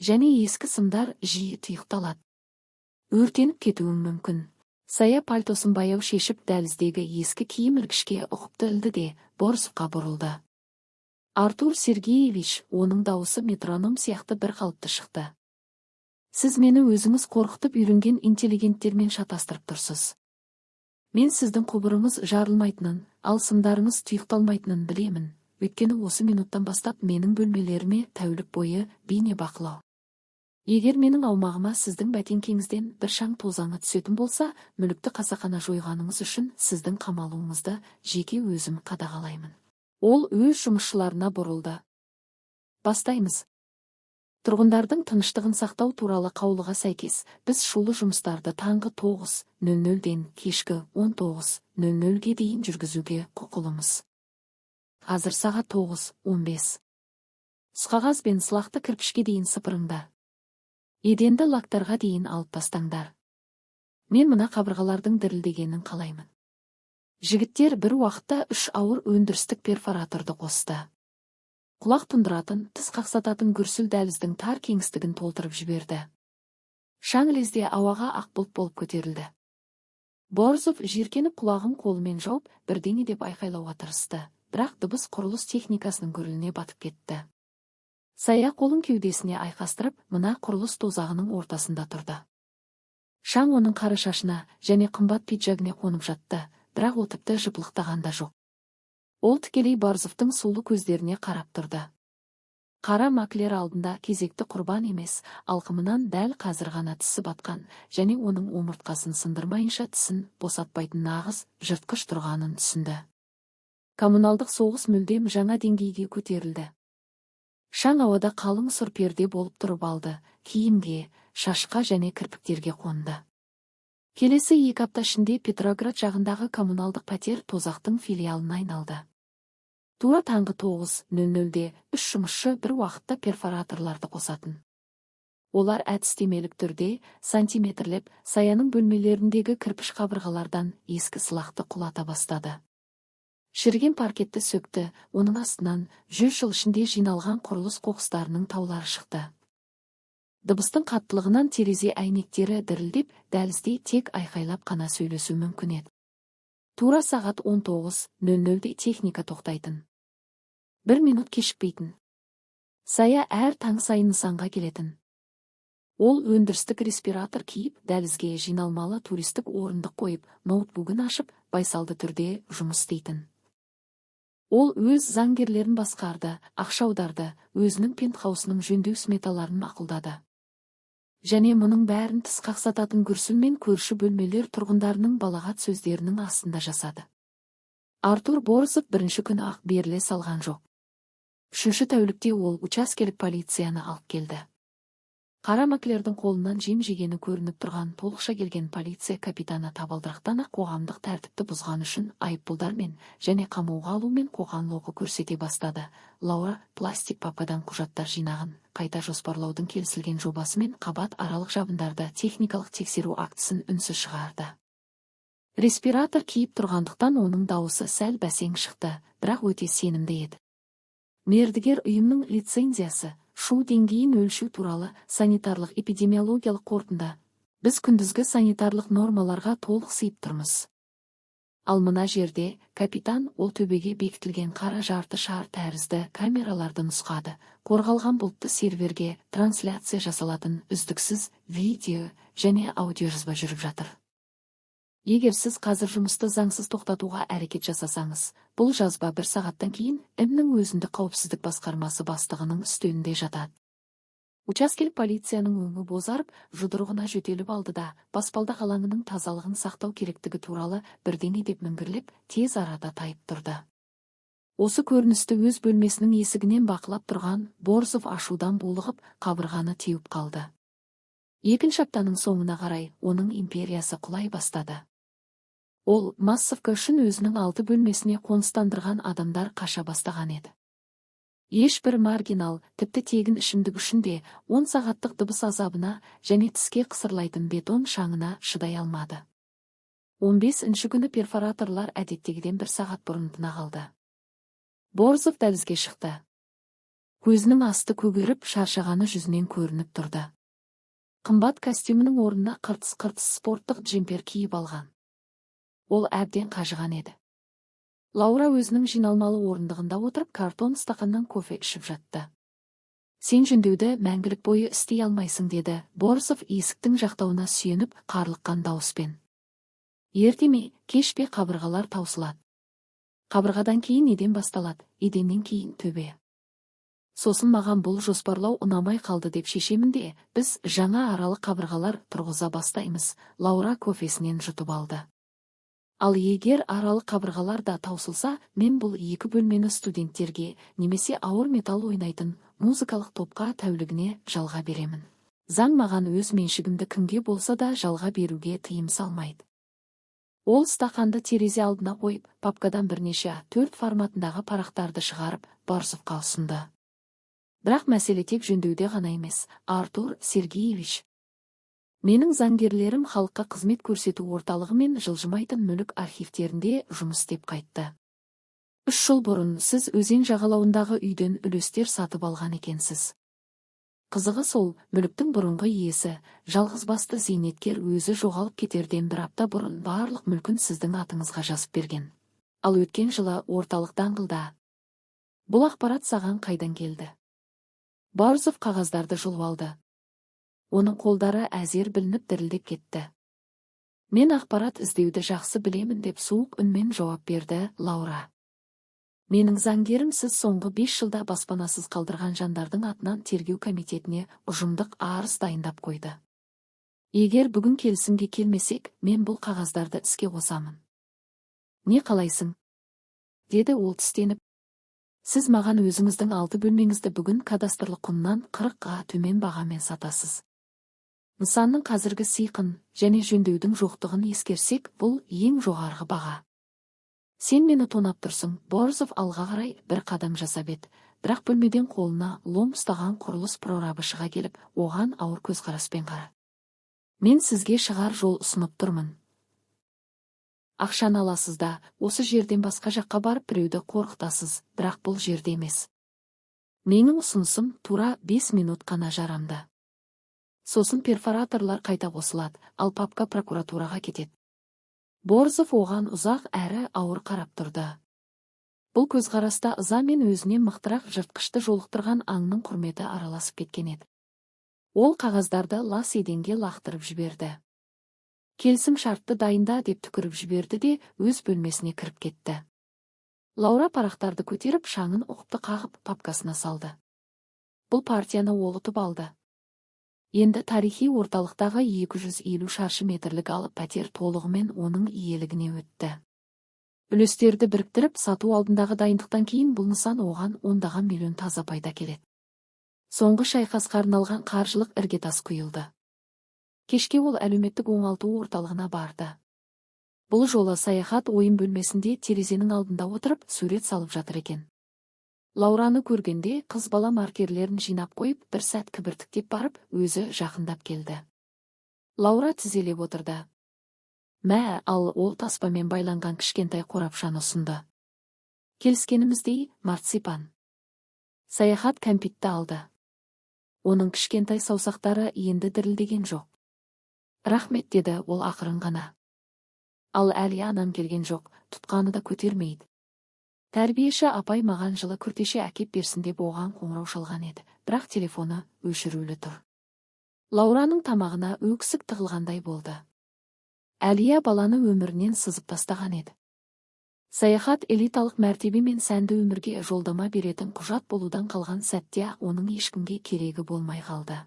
Және ескі сымдар жиі тұйықталады. Өртеніп кетуің мүмкін». Сая пальтосын баяу шешіп, дәліздегі ескі киім ілгішке ұқыпты ілді де, Борзовқа бұрылды. «Артур Сергеевич», – оның дауысы метроном сияқты бір қалыпты шықты. «Сіз мені өзіңіз қорқытып үйренген интеллигенттермен шатастырып тұрсыз. Мен сіздің құбырыңыз жарылмайтынын, ал сымдарыңыз тұйықталмайтынын білемін. Өйткені осы минуттан бастап менің бөлмелеріме тәулік бойы бейнебақылау. Егер менің аумағыма сіздің бәтеңкеңізден бір шаң тозаңы түсетін болса, мүлікті қасақана жойғаныңыз үшін сіздің қамалуыңызды жеке өзім қадағалаймын. Ол өз жұмысшыларына бұрылды. Бастаймыз. Тұрғындардың тыныштығын сақтау туралы қаулыға сәйкес, біз шулы жұмыстарды таңғы 9:00-ден кешкі 19:00-ге дейін жүргізуге құқылымыз. Қазір сағат 9:15. Қағаз бен сылақты кірпішке дейін сыпырыңдар. Еденді лактарға дейін алып тастаңдар. Мен мына қабырғалардың дірілдегенін қалаймын. Жігіттер бір уақытта үш ауыр өндірістік перфораторды қосты. Құлақ тұндыратын, тіс қақсататын гүрсіл дәліздің тар кеңістігін толтырып жіберді. Шаң лезде ауаға ақ бұлт болып көтерілді. Борзов жиіркеніп құлағын қолымен жауып, бірдеңе деп айқайлауға тырысты, бірақ дыбыс құрылыс техникасының гүріліне батып кетті. Сая қолын кеудесіне айқастырып, мына құрылыс тозағының ортасында тұрды. Шаң оның қара шашына және қымбат пиджагіне қонып жатты, бірақ ол тіпті жыпылықтаған да жоқ. Ол тікелей Борзовтың сулы көздеріне қарап тұрды. Қара маклер алдында кезекті құрбан емес, алқымынан дәл қазір ғана тісі батқан және оның омыртқасын сындырмайынша тісін босатпайтын нағыз жыртқыш тұрғанын түсінді. Коммуналдық соғыс мүлдем жаңа деңгейге көтерілді. Шаң ауада қалың сұр перде болып тұрып алды, киімге, шашқа және кірпіктерге қонды. Келесі 2 апта ішінде Петроград жағындағы коммуналдық пәтер тозақтың филиалына айналды. Тура таңғы 9:00-де үш жұмысшы бір уақытта перфораторларды қосатын. Олар әдістемелік түрде сантиметрлеп Саяның бөлмелеріндегі кірпіш қабырғалардан ескі сылақты құлата бастады. Шіріген паркетті сөкті, оның астынан 100 жыл ішінде жиналған құрылыс қоқыстарының таулары шықты. Дыбыстың қаттылығынан терезе әйнектері дірілдеп, дәлізде тек айқайлап қана сөйлесу мүмкін еді. Тура сағат 19:00-де техника тоқтайтын. Бір минут кешікпейтін. Сая әр таң сайын нысанға келетін. Ол өндірістік респиратор киіп, дәлізге жиналмалы туристік орындық қойып, ноутбугін ашып, байсалды түрде жұмыс істейтін. Ол өз заңгерлерін басқарды, ақша аударды, өзінің пентхаусының жөндеу сметаларын мақұлдады. Және мұның бәрін тіс қақсататын гүрсіл мен көрші бөлмелер тұрғындарының балағат сөздерінің астында жасады. Артур Борзов бірінші күні ақ беріле салған жоқ. Үшінші тәулікте ол учаскелік полицияны алып келді. Қара маклердің қолынан жем жегені көрініп тұрған толықша келген полиция капитаны табалдырықтан ақ қоғамдық тәртіпті бұзған үшін айыппұлдармен және қамауға алумен қоқан-лоқы көрсете бастады. Лаура пластик папкадан құжаттар жинағын, қайта жоспарлаудың келісілген жобасы мен қабат аралық жабындарды техникалық тексеру актісін үнсіз шығарды. Респиратор киіп тұрғандықтан оның дауысы сәл бәсең шықты, бірақ өте сенімді еді. Мердігер ұйымның лицензиясы, шу деңгейін өлшеу туралы санитарлық эпидемиологиялық қорытынды. Біз күндізгі санитарлық нормаларға толық сыйып тұрмыз. Ал мына жерде, капитан, ол төбеге бекітілген қара жарты шар тәрізді камераларды нұсқады, қорғалған бұлтты серверге трансляция жасалатын үздіксіз видео және аудиожазба жүріп жатыр. Егер сіз қазір жұмысты заңсыз тоқтатуға әрекет жасасаңыз, бұл жазба бір сағаттан кейін ІІМ-нің өзіндік қауіпсіздік басқармасы бастығының үстелінде жатады. Учаскелік полицияның өңі бозарып, жұдырығына жөтеліп алды да, баспалдақ алаңының тазалығын сақтау керектігі туралы бірдеңе деп міңгірлеп, тез арада тайып тұрды. Осы көріністі өз бөлмесінің есігінен бақылап тұрған Борзов ашудан булығып, қабырғаны теуіп қалды. Екінші аптаның соңына қарай оның империясы құлай бастады. Ол массовка үшін өзінің алты бөлмесіне қоныстандырған адамдар қаша бастаған еді. Ешбір маргинал, тіпті тегін ішімдік үшін де 10 сағаттық дыбыс азабына және тіске қысырлайтын бетон шаңына шыдай алмады. 15-ші күні перфораторлар әдеттегіден бір сағат бұрын тына қалды. Борзов дәлізге шықты. Көзінің асты көгеріп, шаршағаны жүзінен көрініп тұрды. Қымбат костюмінің орнына қыртыс-қыртыс спорттық джемпер киіп алған. Ол әбден қажыған еді. Лаура өзінің жиналмалы орындығында отырып, картон стақаннан кофе ішіп жатты. «Сен жөндеуді мәңгілік бойы істей алмайсың», – деді Борзов есіктің жақтауына сүйеніп, қарлыққан дауыспен. «Ерте ме, кеш пе, қабырғалар таусылады. Қабырғадан кейін еден басталады, еденнен кейін төбе. Сосын маған бұл жоспарлау ұнамай қалды деп шешемін де, біз жаңа аралық қабырғалар тұрғыза бастаймыз. Лаура кофесінен жұтып алды. Ал егер аралық қабырғалар да таусылса, мен бұл екі бөлмені студенттерге немесе ауыр металл ойнайтын музыкалық топқа тәулігіне жалға беремін. Заң маған өз меншігімді кімге болса да жалға беруге тыйым салмайды. Ол стақанды терезе алдына қойып, папкадан бірнеше А4 форматындағы парақтарды шығарып, Борзовқа ұсынды. Бірақ мәселе тек жөндеуде ғана емес, Артур Сергеевич. Менің заңгерлерім халыққа қызмет көрсету орталығы мен жылжымайтын мүлік архивтерінде жұмыс істеп қайтты. 3 жыл бұрын сіз өзен жағалауындағы үйден үлестер сатып алған екенсіз. Қызығы сол, мүліктің бұрынғы иесі, жалғызбасты зейнеткер өзі жоғалып кетерден бір апта бұрын барлық мүлкін сіздің атыңызға жазып берген. Ал өткен жылы орталық даңғылда. Бұл ақпарат саған қайдан келді? Борзов қағаздарды жұлып алды. Оның қолдары әзер білініп дірілдеп кетті. «Мен ақпарат іздеуді жақсы білемін», – деп суық үнмен жауап берді Лаура. «Менің заңгерім сіз соңғы 5 жылда баспанасыз қалдырған жандардың атынан тергеу комитетіне ұжымдық арыз дайындап қойды. Егер бүгін келісімге келмесек, мен бұл қағаздарды іске қосамын». «Не қалайсың?» – деді ол тістеніп. «Сіз маған өзіңіздің алты бөлмеңізді бүгін кадастрлық құннан 40-ға төмен бағамен сатасыз. Нысанның қазіргі сиқын және жөндеудің жоқтығын ескерсек, бұл ең жоғарғы баға». «Сен мені тонап тұрсың». Борзов алға қарай бір қадам жасап еді, бірақ бөлмеден қолына лом ұстаған құрылыс прорабы шыға келіп, оған ауыр көзқараспен қарады. «Мен сізге шығар жол ұсынып тұрмын. Ақшаны аласыз да, осы жерден басқа жаққа барып біреуді қорқытасыз, бірақ бұл жерде емес. Менің ұсынысым тура 5 минут қана жарамды. Сосын перфораторлар қайта қосылады, ал папка прокуратураға кетеді». Борзов оған ұзақ әрі ауыр қарап тұрды. Бұл көзқараста ыза мен өзінен мықтырақ жыртқышты жолықтырған аңның құрметі араласып кеткен еді. Ол қағаздарды лас еденге лақтырып жіберді. «Келісім шартты дайында», – деп түкіріп жіберді де, өз бөлмесіне кіріп кетті. Лаура парақтарды көтеріп, шаңын ұқыпты қағып, папкасына салды. Бұл партияны ол ұтып алды. Енді тарихи орталықтағы 250 шаршы метрлік алып пәтер толығымен оның иелігіне өтті. Үлестерді біріктіріп сату алдындағы дайындықтан кейін бұл нысан оған ондаған миллион таза пайда келеді. Соңғы шайқасқа арналған қаржылық іргетас құйылды. Кешке ол әлеуметтік оңалту орталығына барды. Бұл жолы Саяхат ойын бөлмесінде терезенің алдында отырып, сурет салып жатыр екен. Лаураны көргенде қыз бала маркерлерін жинап қойып, бір сәт кібіртіктеп барып, өзі жақындап келді. Лаура тізелеп отырды. «Мә», ал ол таспамен байланған кішкентай қорапшаны ұсынды. «Келіскеніміздей, марципан». Саяхат кәмпитті алды. Оның кішкентай саусақтары енді дірілдеген жоқ. «Рахмет», – деді ол ақырын ғана. «Ал әлі анам келген жоқ, тұтқаны да көтермейді. Тәрбиеші апай маған жылы күртеше әкеп берсін деп оған қоңырау шалған еді, бірақ телефоны өшірулі тұр». Лаураның тамағына өксік тығылғандай болды. Әлия баланы өмірінен сызып тастаған еді. Саяхат элиталық мәртебе мен сәнді өмірге жолдама беретін құжат болудан қалған сәтте оның ешкімге керегі болмай қалды.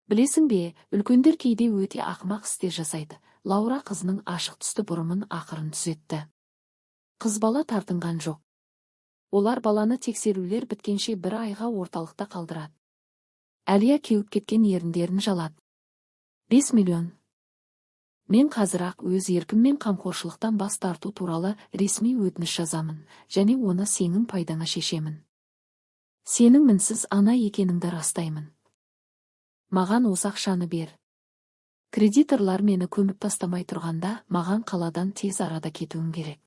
«Білесің бе, үлкендер кейде өте ақымақ істер жасайды». Лаура қызының ашық түсті бұрымын ақырын түзетті. Қыз бала тартынған жоқ. «Олар баланы тексерулер біткенше бір айға орталықта қалдырады». Әлия кеуіп кеткен еріндерін жалады. «5 миллион. Мен қазір-ақ өз еркіммен қамқоршылықтан бас тарту туралы ресми өтініш жазамын және оны сенің пайдаңа шешемін. Сенің мінсіз ана екеніңді растаймын. Маған осы ақшаны бер. Кредиторлар мені көміп тастамай тұрғанда, маған қаладан тез арада кетуім керек.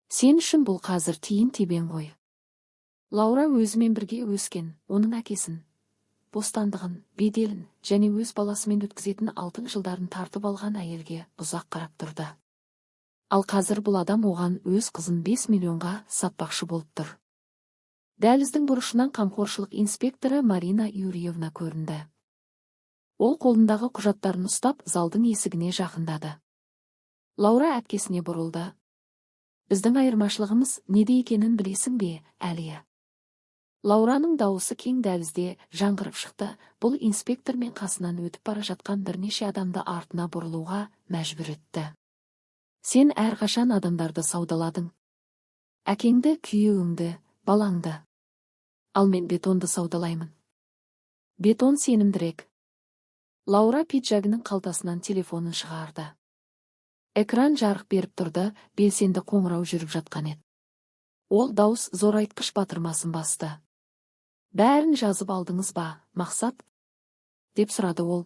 Сен үшін бұл қазір тиын тебен ғой». Лаура өзімен бірге өскен оның әкесін, бостандығын, беделін және өз баласымен өткізетін алтын жылдарын тартып алған әйелге ұзақ қарап тұрды. Ал қазір бұл адам оған өз қызын 5 миллионға сатпақшы болып тұр. Дәліздің бұрышынан қамқоршылық инспекторы Марина Юрьевна көрінді. Ол қолындағы құжаттарын ұстап, залдың есігіне жақындады. Лаура әпкесіне бұрылды. Біздің айырмашылығымыз неде екенін білесің бе, Әлия? Лаураның дауысы кең дәлізде жаңғырып шықты. Бұл инспектор мен қасынан өтіп бара жатқан бірнеше адамды артына бұрылуға мәжбүр етті. Сен әрқашан адамдарды саудаладың. Әкеңді, күйеуіңді, балаңды. Ал мен бетонды саудалаймын. Бетон сенімдірек. Лаура пиджагінің қалтасынан телефонын шығарды. Экран жарық беріп тұрды, белсенді қоңырау жүріп жатқан еді. Ол дауыс зорайтқыш батырмасын басты. «Бәрін жазып алдыңыз ба, Мақсат?» деп сұрады ол.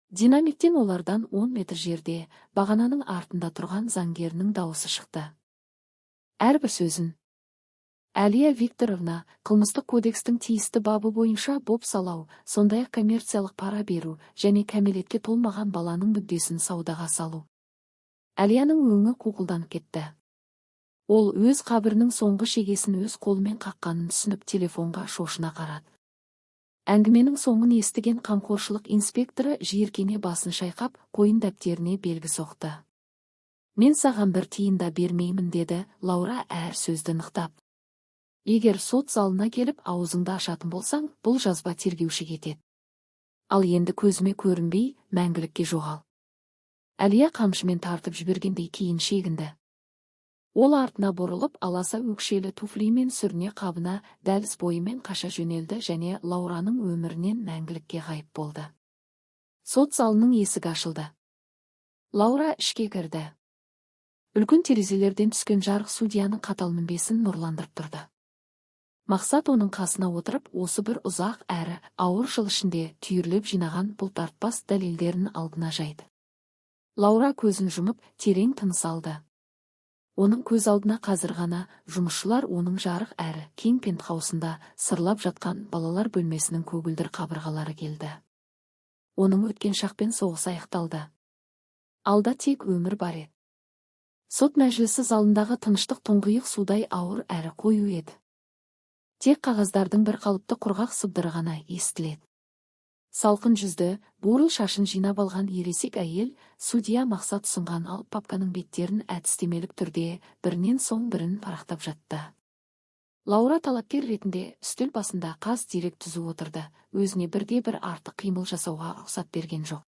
Динамиктен олардан 10 метр жерде, бағананың артында тұрған заңгерінің дауысы шықты. Әрбір сөзін. Әлия Викторовна, қылмыстық кодекстің тиісті бабы бойынша бопсалау, сондай-ақ коммерциялық пара беру және кәмелетке толмаған баланың мүддесін саудаға салу. Әлияның өңі қуқылданып кетті. Ол өз қабірінің соңғы шегесін өз қолымен қаққанын түсініп, телефонға шошына қарады. Әңгіменің соңын естіген қамқоршылық инспекторы жиіркене басын шайқап, қойын дәптеріне белгі соқты. «Мен саған бір тиын да бермеймін», – деді Лаура әр сөзді нықтап. «Егер сот залына келіп аузыңды ашатын болсаң, бұл жазба тергеуші кетеді. Ал енді көзіме көрінбей, мәңгілікке жоғал». Әлия қамшымен тартып жібергендей кейін шегінді. Ол артына бұрылып, аласа өкшелі туфлимен сүріне қабына дәліз бойымен қаша жөнелді және Лаураның өмірінен мәңгілікке ғайып болды. Сот залының есігі ашылды. Лаура ішке кірді. Үлкен терезелерден түскен жарық судьяның қатал мінбесін нұрландырып тұрды. Мақсат оның қасына отырып, осы бір ұзақ әрі ауыр жыл ішінде түйірлеп жинаған бұлтартпас дәлелдерін алдына жайды. Лаура көзін жұмып, терең тыныс алды. Оның көз алдына қазір ғана жұмысшылар оның жарық әрі кең пентхаусында сырлап жатқан балалар бөлмесінің көгілдір қабырғалары келді. Оның өткен шақпен соғыс аяқталды. Алда тек өмір бар еді. Сот мәжілісі залындағы тыныштық тұңғиық судай ауыр әрі қою еді. Тек қағаздардың бір қалыпты құрғақ сыбдыры ғана естіледі. Салқын жүзді, бурыл шашын жинап алған ересек әйел, судья Мақсат ұсынған алып папканың беттерін әдістемелік түрде бірінен соң бірін парақтап жатты. Лаура талапкер ретінде үстел басында қаз дерек түзу отырды, өзіне бірде-бір артық қимыл жасауға рұқсат берген жоқ.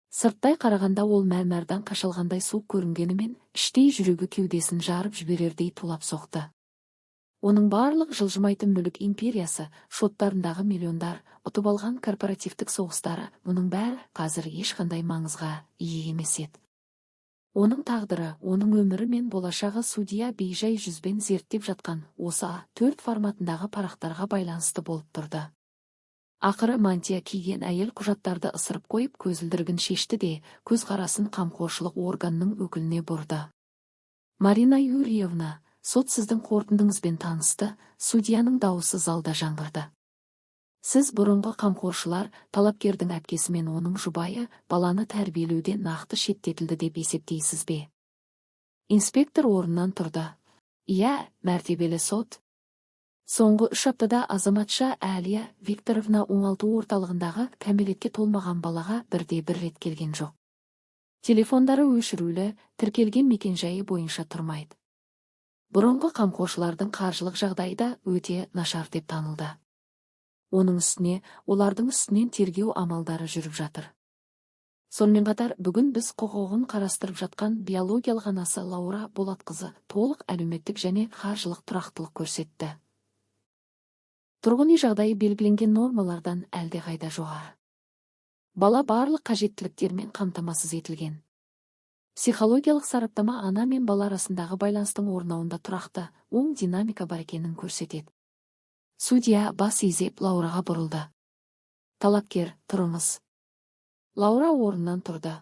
Сырттай қарағанда ол мәрмәрдан қашалғандай суық көрінгенімен, іштей жүрегі кеудесін жарып жіберердей тулап соқты. Оның барлық жылжымайтын мүлік империясы, шоттарындағы миллиондар, ұтып алған корпоративтік соғыстары, мұның бәрі қазір ешқандай маңызға ие емес еді. Оның тағдыры, оның өмірі мен болашағы судья бейжай жүзбен зерттеп жатқан осы А4 форматындағы парақтарға байланысты болып тұрды. Ақыры мантия киген әйел құжаттарды ысырып қойып, көзілдірігін шешті де, көзқарасын қамқоршылық органының өкіліне бұрды. «Марина Юрьевна, сот сіздің қорытындыңызбен танысты», – судьяның дауысы залда жаңғырды. «Сіз бұрынғы қамқоршылар, талапкердің әпкесі мен оның жұбайы, баланы тәрбиелеуден нақты шеттетілді деп есептейсіз бе?» Инспектор орнынан тұрды. «Иә, мәртебелі сот. Соңғы 3 аптада азаматша Әлия Викторовна оңалту орталығындағы кәмелетке толмаған балаға бірде бір рет келген жоқ. Телефондары өшірулі, тіркелген мекенжайы бойынша тұрмайды. Бұрынғы қамқоршылардың қаржылық жағдайы да өте нашар деп танылды. Оның үстіне, олардың үстінен тергеу амалдары жүріп жатыр. Сонымен қатар, бүгін біз құқығын қарастырып жатқан биологиялық анасы Лаура Болатқызы толық әлеуметтік және қаржылық тұрақтылық көрсетті. Тұрғын үй жағдайы белгіленген нормалардан әлдеқайда жоғары. Бала барлық қажеттіліктермен қамтамасыз етілген. Психологиялық сараптама ана мен бала арасындағы байланыстың орнауында тұрақты, оң динамика бар екенін көрсетеді». Судья бас изеп, Лаураға бұрылды. «Талапкер, тұрыңыз». Лаура орнынан тұрды.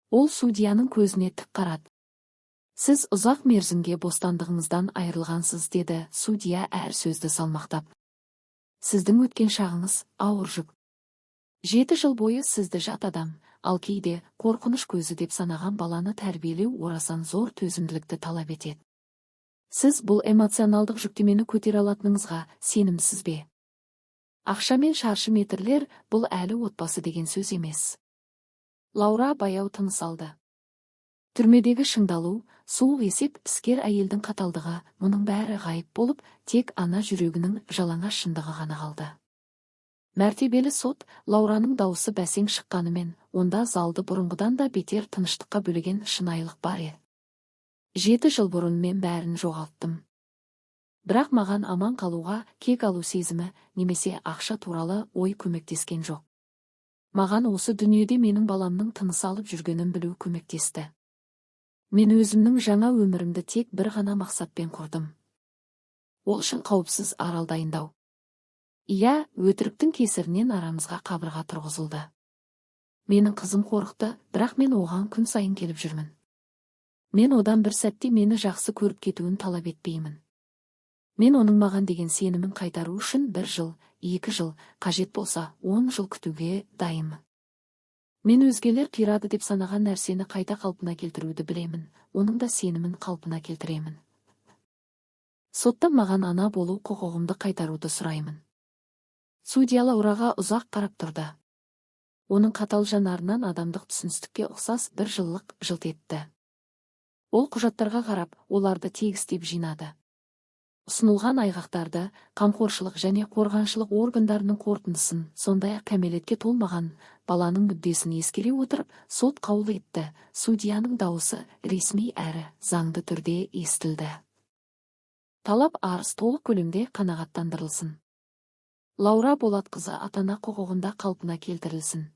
Ол судьяның көзіне тік қарады. «Сіз ұзақ мерзімге бостандығыңыздан айырылғансыз», – деді судья әр сөзді салмақтап. «Сіздің өткен шағыңыз ауыр жүк. 7 жыл бойы сізді жат адам, ал кейде қорқыныш көзі деп санаған баланы тәрбиелеу орасан зор төзімділікті талап етеді. Сіз бұл эмоционалдық жүктемені көтере алатыныңызға сенімсіз бе? Ақша мен шаршы метрлер – бұл әлі отбасы деген сөз емес». Лаура баяу тыныс алды. Түрмедегі шыңдалу, суық есеп, іскер әйелдің қаталдығы, мұның бәрі ғайып болып, тек ана жүрегінің жалаңаш шындығы ғана қалды. Мәртебелі сот, Лаураның дауысы бәсең шыққанымен, онда залды бұрынғыдан да бетер тыныштыққа бөлеген шынайылық бар еді. 7 жыл бұрын мен бәрін жоғалттым. Бірақ маған аман қалуға кек алу сезімі немесе ақша туралы ой көмектескен жоқ. Маған осы дүниеде менің баламның тыныс алып жүргенін білу көмектесті. Мен өзімнің жаңа өмірімді тек бір ғана мақсатпен құрдым. Ол үшін қауіпсіз арал дайындау. Иә, өтіріктің кесірінен арамызға қабырға тұрғызылды. Менің қызым қорықты, бірақ мен оған күн сайын келіп жүрмін. Мен одан бір сәтте мені жақсы көріп кетуін талап етпеймін. Мен оның маған деген сенімін қайтару үшін бір жыл, 2 жыл, қажет болса, 10 жыл күтуге дайынмын. Мен өзгелер қирады деп санаған нәрсені қайта қалпына келтіруді білемін, оның да сенімін қалпына келтіремін. Соттан маған ана болу құқығымды қайтаруды сұраймын. Судья Лаураға ұзақ қарап тұрды. Оның қатал жанарынан адамдық түсіністікке ұқсас бір жылылық жылт етті. Ол құжаттарға қарап, оларды тегістеп жинады. Ұсынылған айғақтарды, қамқоршылық және қорғаншылық органдарының қорытындысын, сондай-ақ кәмелетке толмаған баланың мүддесін ескере отырып, сот қаулы етті. Судьяның дауысы ресми әрі заңды түрде естілді. Талап арыз толық көлемде қанағаттандырылсын. Лаура Болатқызы ата-ана құқығында қалпына келтірілсін.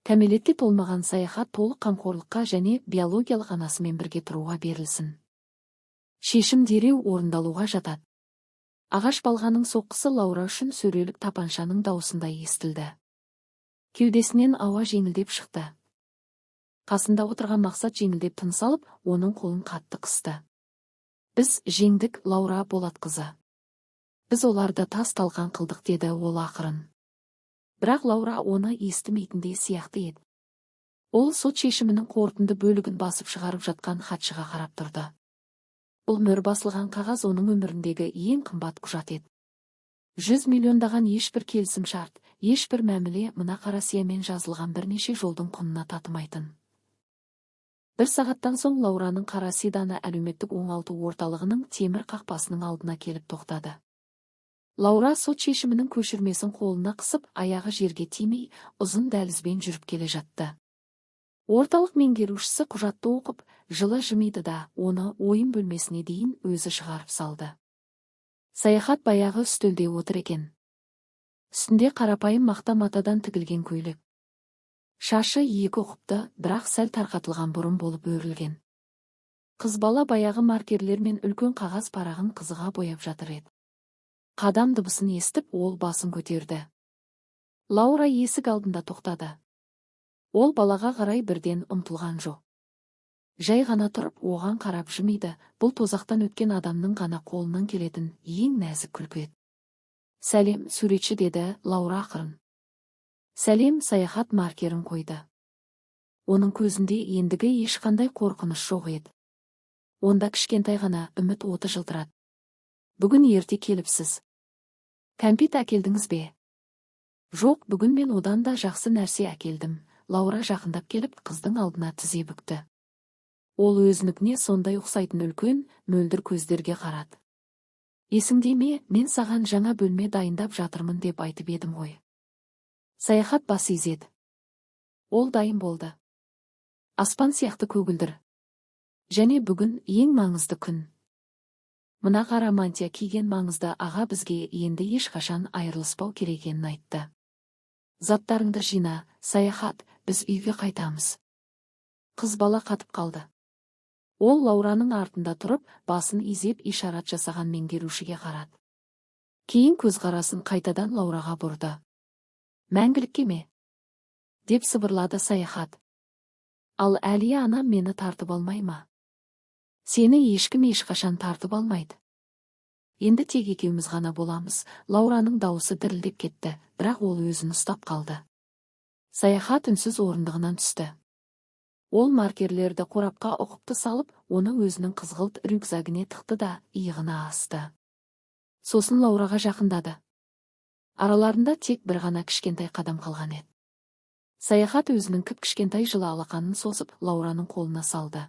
Кәмелетке толмаған Саяхат толық қамқорлыққа және биологиялық анасымен бірге тұруға берілсін. Шешім дереу орындалуға жатады. Ағаш балғаның соққысы Лаура үшін сөрелік тапаншаның дауысындай естілді. Кеудесінен ауа жеңілдеп шықты. Қасында отырған Мақсат жеңілдеп тыныс алып, оның қолын қатты қысты. «Біз жеңдік, Лаура Болатқызы. Біз оларды тас талқан қылдық», — деді ол ақырын. Бірақ Лаура оны естімейтіндей сияқты еді. Ол сот шешімінің қорытынды бөлігін басып шығарып жатқан хатшыға қарап тұрды. Бұл мөр басылған қағаз оның өміріндегі ең қымбат құжат еді. 100 миллиондаған ешбір келісім шарт, ешбір мәміле мына қара сиямен жазылған бірнеше жолдың құнына татымайтын. Бір сағаттан соң Лаураның қара седаны әлеуметтік оңалту орталығының темір қақпасының алдына келіп тоқтады. Лаура сот шешімінің көшірмесін қолына қысып, аяғы жерге тимей, ұзын дәлізбен жүріп келе жатты. Орталық меңгерушісі құжатты оқып, жылы жымиды да, оны ойын бөлмесіне дейін өзі шығарып салды. Саяхат баяғы үстелде отыр екен. Үстінде қарапайым мақта матадан тігілген көйлек. Шашы екі ұқыпты, бірақ сәл тарқатылған бұрым болып өрілген. Қыз бала баяғы маркерлер мен үлкен қағаз парағын қызыға бояп жатыр еді. Қадам дыбысын естіп, ол басын көтерді. Лаура есік алдында тоқтады. Ол балаға қарай бірден ұмтылған жоқ. Жай ғана тұрып, оған қарап жымиды. Бұл тозақтан өткен адамның ғана қолынан келетін ең нәзік күлкі еді. «Сәлем, суретші», — деді Лаура ақырын. «Сәлем». Саяхат маркерін қойды. Оның көзінде ендігі ешқандай қорқыныш жоқ еді. Онда кішкентай ғана үміт оты жылтырады. «Бүгін ерте келіпсіз. Кәмпит әкелдіңіз бе?» «Жоқ, бүгін мен одан да жақсы нәрсе әкелдім». Лаура жақындап келіп, қыздың алдына тізе бүкті. Ол өзінікіне сондай ұқсайтын үлкен, мөлдір көздерге қарады. «Есіңде ме, мен саған жаңа бөлме дайындап жатырмын деп айтып едім ғой?» Саяхат бас изеді. «Ол дайын болды. Аспан сияқты көгілдір. Және бүгін ең маңызды күн. Мына қара мантия киген маңызды аға бізге енді ешқашан айырылыспау керек екенін айтты. Заттарыңды жина, Саяхат, біз үйге қайтамыз». Қыз бала қатып қалды. Ол Лаураның артында тұрып, басын изеп ишарат жасаған меңгерушіге қарады. Кейін көзқарасын қайтадан Лаураға бұрды. «Мәңгілікке ме?» — деп сыбырлады Саяхат. «Ал Әлия анам мені тартып алмай ма?» «Сені ешкім ешқашан тартып алмайды. Енді тек екеуміз ғана боламыз». Лаураның дауысы дірілдеп кетті, бірақ ол өзін ұстап қалды. Саяхат үнсіз орындығынан түсті. Ол маркерлерді қорапқа ұқыпты салып, оны өзінің қызғылт рюкзагіне тықты да, иығына асты. Сосын Лаураға жақындады. Араларында тек бір ғана кішкентай қадам қалған еді. Саяхат өзінің кіп-кішкентай жылы алақанын созып, Лаураның қолына салды.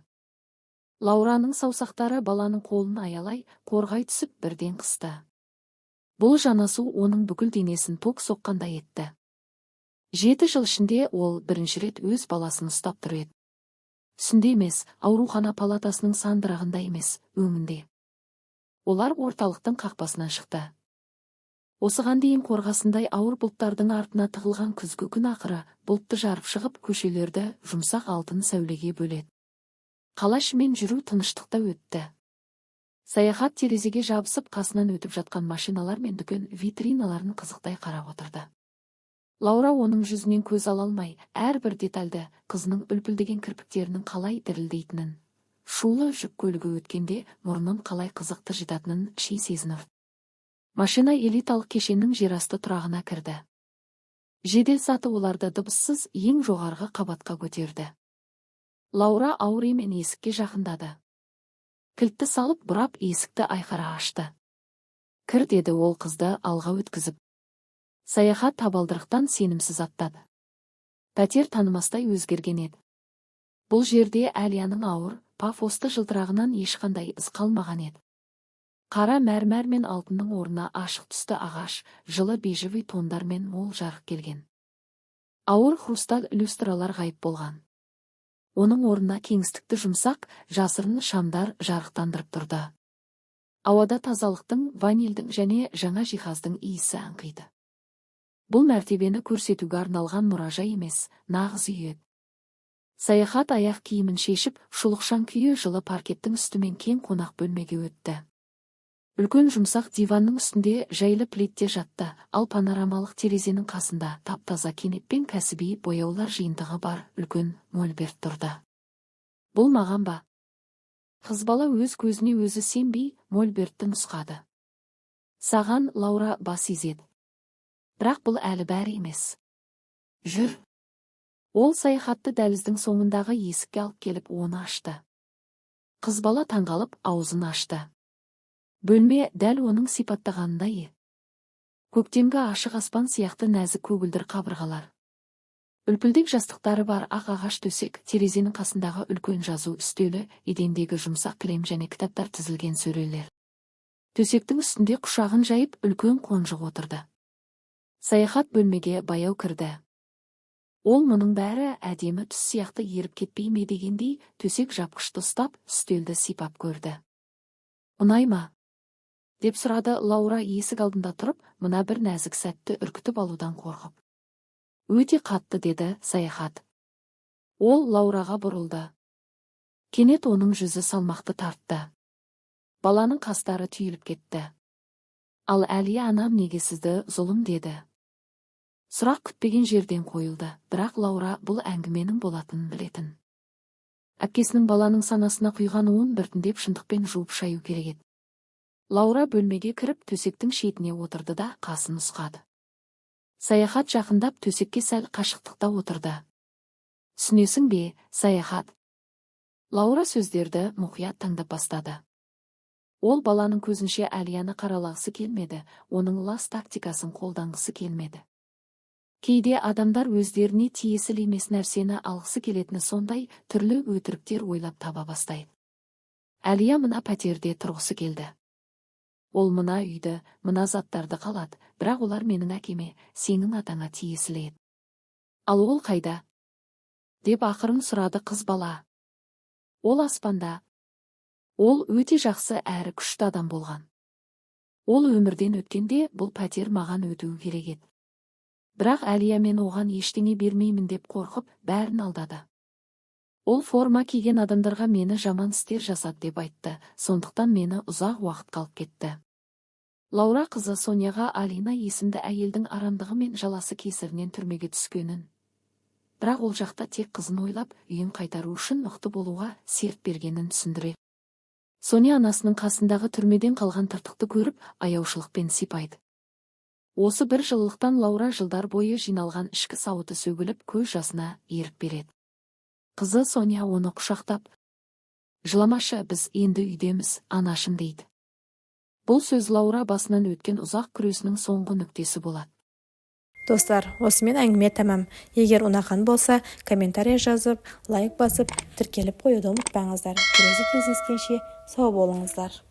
Лаураның саусақтары баланың қолын аялай, қорғай түсіп, бірден қысты. Бұл жанасу оның бүкіл денесін ток соққандай етті. 7 жыл ішінде ол бірінші рет өз баласын ұстап тұр еді. Түсінде емес, аурухана палатасының сандырағында емес, өңінде. Олар орталықтың қақпасынан шықты. Осыған дейін қорғасындай ауыр бұлттардың артына тығылған күзгі күн ақыры бұлтты жарып шығып, көшелерді жұмсақ алтын сәулеге бөледі. Қала ішімен жүру тыныштықта өтті. Саяхат терезеге жабысып, қасынан өтіп жатқан машиналар мен дүкен витриналарын қызықтай қарап отырды. Лаура оның жүзінен көз ала алмай, әрбір детальді, қызының үлпілдеген кірпіктерінің қалай дірілдейтінін, шулы жүк көлігі өткенде мұрнын қалай қызық тыржитатынын ши сезініп. Машина элиталық кешеннің жерасты тұрағына кірді. Жедел саты оларды дыбыссыз ең жоғарғы қабатқа көтерді. Лаура ауыр емен есікке жақындады. Кілтті салып бұрап, есікті айқара ашты. «Кір», – деді ол қызды алға өткізіп. Саяхат табалдырықтан сенімсіз аттады. Пәтер танымастай өзгерген еді. Бұл жерде Әлияның ауыр, пафосты жылтырағынан ешқандай із қалмаған еді. Қара мәрмәр мен алтынның орнына ашық түсті ағаш, жылы бежевый тондар мен мол жарық келген. Ауыр хрусталь люстралар ғайып болған. Оның орнына кеңістікті жұмсақ, жасырын шамдар жарықтандырып тұрды. Ауада тазалықтың, ванильдің және жаңа жиһаздың иісі аңқиды. Бұл мәртебені көрсетуге арналған мұражай емес, нағыз үй еді. Саяхат аяқ киімін шешіп, шұлықшаң күйі жылы паркеттің үстімен кең қонақ бөлмеге өтті. Үлкен жұмсақ диванның үстінде жайлы пледте жатты, ал панорамалық терезенің қасында тап-таза кенеп пен кәсіби бояулар жиынтығы бар үлкен мольберт тұрды. «Бұл маған ба?» Қыз бала өз көзіне өзі сенбей, мольбертті нұсқады. «Саған», – Лаура бас изеді. «Бірақ бұл әлі бәрі емес. Жүр». Ол Саяхатты дәліздің соңындағы есікке алып келіп, оны ашты. Қыз бала таңғалып аузын ашты. Бөлме дәл оның сипаттағанындай еді. Көктемгі ашық аспан сияқты нәзік көгілдір қабырғалар. Үлпілдек жастықтары бар ақ ағаш төсек, терезенің қасындағы үлкен жазу үстелі, едендегі жұмсақ кілем және кітаптар тізілген сөрелер. Төсектің үстінде құшағын жайып, үлкен қонжық отырды. Саяхат бөлмеге баяу кірді. Ол мұның бәрі әдемі түс сияқты еріп кетпей ме дегендей, төсек жапқышты ұстап, үстелді сипап көрді. «Ұнай ма?» – деп сұрады Лаура есік алдында тұрып, мына бір нәзік сәтті үркітіп алудан қорқып. «Өте қатты», – деді Саяхат. Ол Лаураға бұрылды. Кенет оның жүзі салмақты тартты. Баланың қастары түйіліп кетті. «Ал Әлия анам неге сізді зұлым деді?» Сұрақ күтпеген жерден қойылды, бірақ Лаура бұл әңгіменің болатынын білетін. Әпкесінің баланың санасына құйған уын біртіндеп шындықпен жуып шаю керек еді. Лаура бөлмеге кіріп, төсектің шетіне отырды да, қасын нұсқады. Саяхат жақындап, төсекке сәл қашықтықта отырды. «Түсінесің бе, Саяхат?» Лаура сөздерді мұқият таңдап бастады. Ол баланың көзінше Әлияны қаралағысы келмеді, оның лас тактикасын қолданғысы келмеді. Кейде адамдар өздеріне тиесілі емес нәрсені алғысы келетіні сондай, түрлі өтіріктер ойлап таба бастайды. Әлия мына пәтерде тұрғысы келді. Ол мына үйді, мына заттарды қалады, бірақ олар менің әкеме, сенің атаңа тиесілі еді. «Ал ол қайда?» – деп ақырын сұрады қыз бала. «Ол аспанда. Ол өте жақсы әрі күшті адам болған. Ол өмірден өткенде, бұл пәтер маған өтуі керек еді. Бірақ Әлия мен оған ештеңе бермеймін деп қорқып, бәрін алдады. Ол форма киген адамдарға мені жаман істер жасады деп айтты, сондықтан мені ұзақ уақыт қалып кетті». Лаура қызы Соняға Алина есімді әйелдің арамдығы мен жаласы кесірінен түрмеге түскенін, бірақ ол жақта тек қызын ойлап, үйін қайтару үшін мықты болуға серт бергенін түсіндіре. Соня анасының қасындағы түрмеден қалған тыртықты көріп, аяушылықпен сипайды. Осы бір жылылықтан Лаура жылдар бойы жиналған ішкі сауыты сөгіліп, көз жасына ерік береді. Қызы Соня оны құшақтап, «Жыламашы, біз енді үйдеміз, анашым», – дейді. Бұл сөз Лаура басынан өткен ұзақ күресінің соңғы нүктесі болады. Достар, осымен әңгіме тәмам. Егер ұнаған болса, комментарий жазып, лайк басып, тіркеліп қоюды ұмытпаңыздар. Келесі кездескенше сау болыңыздар.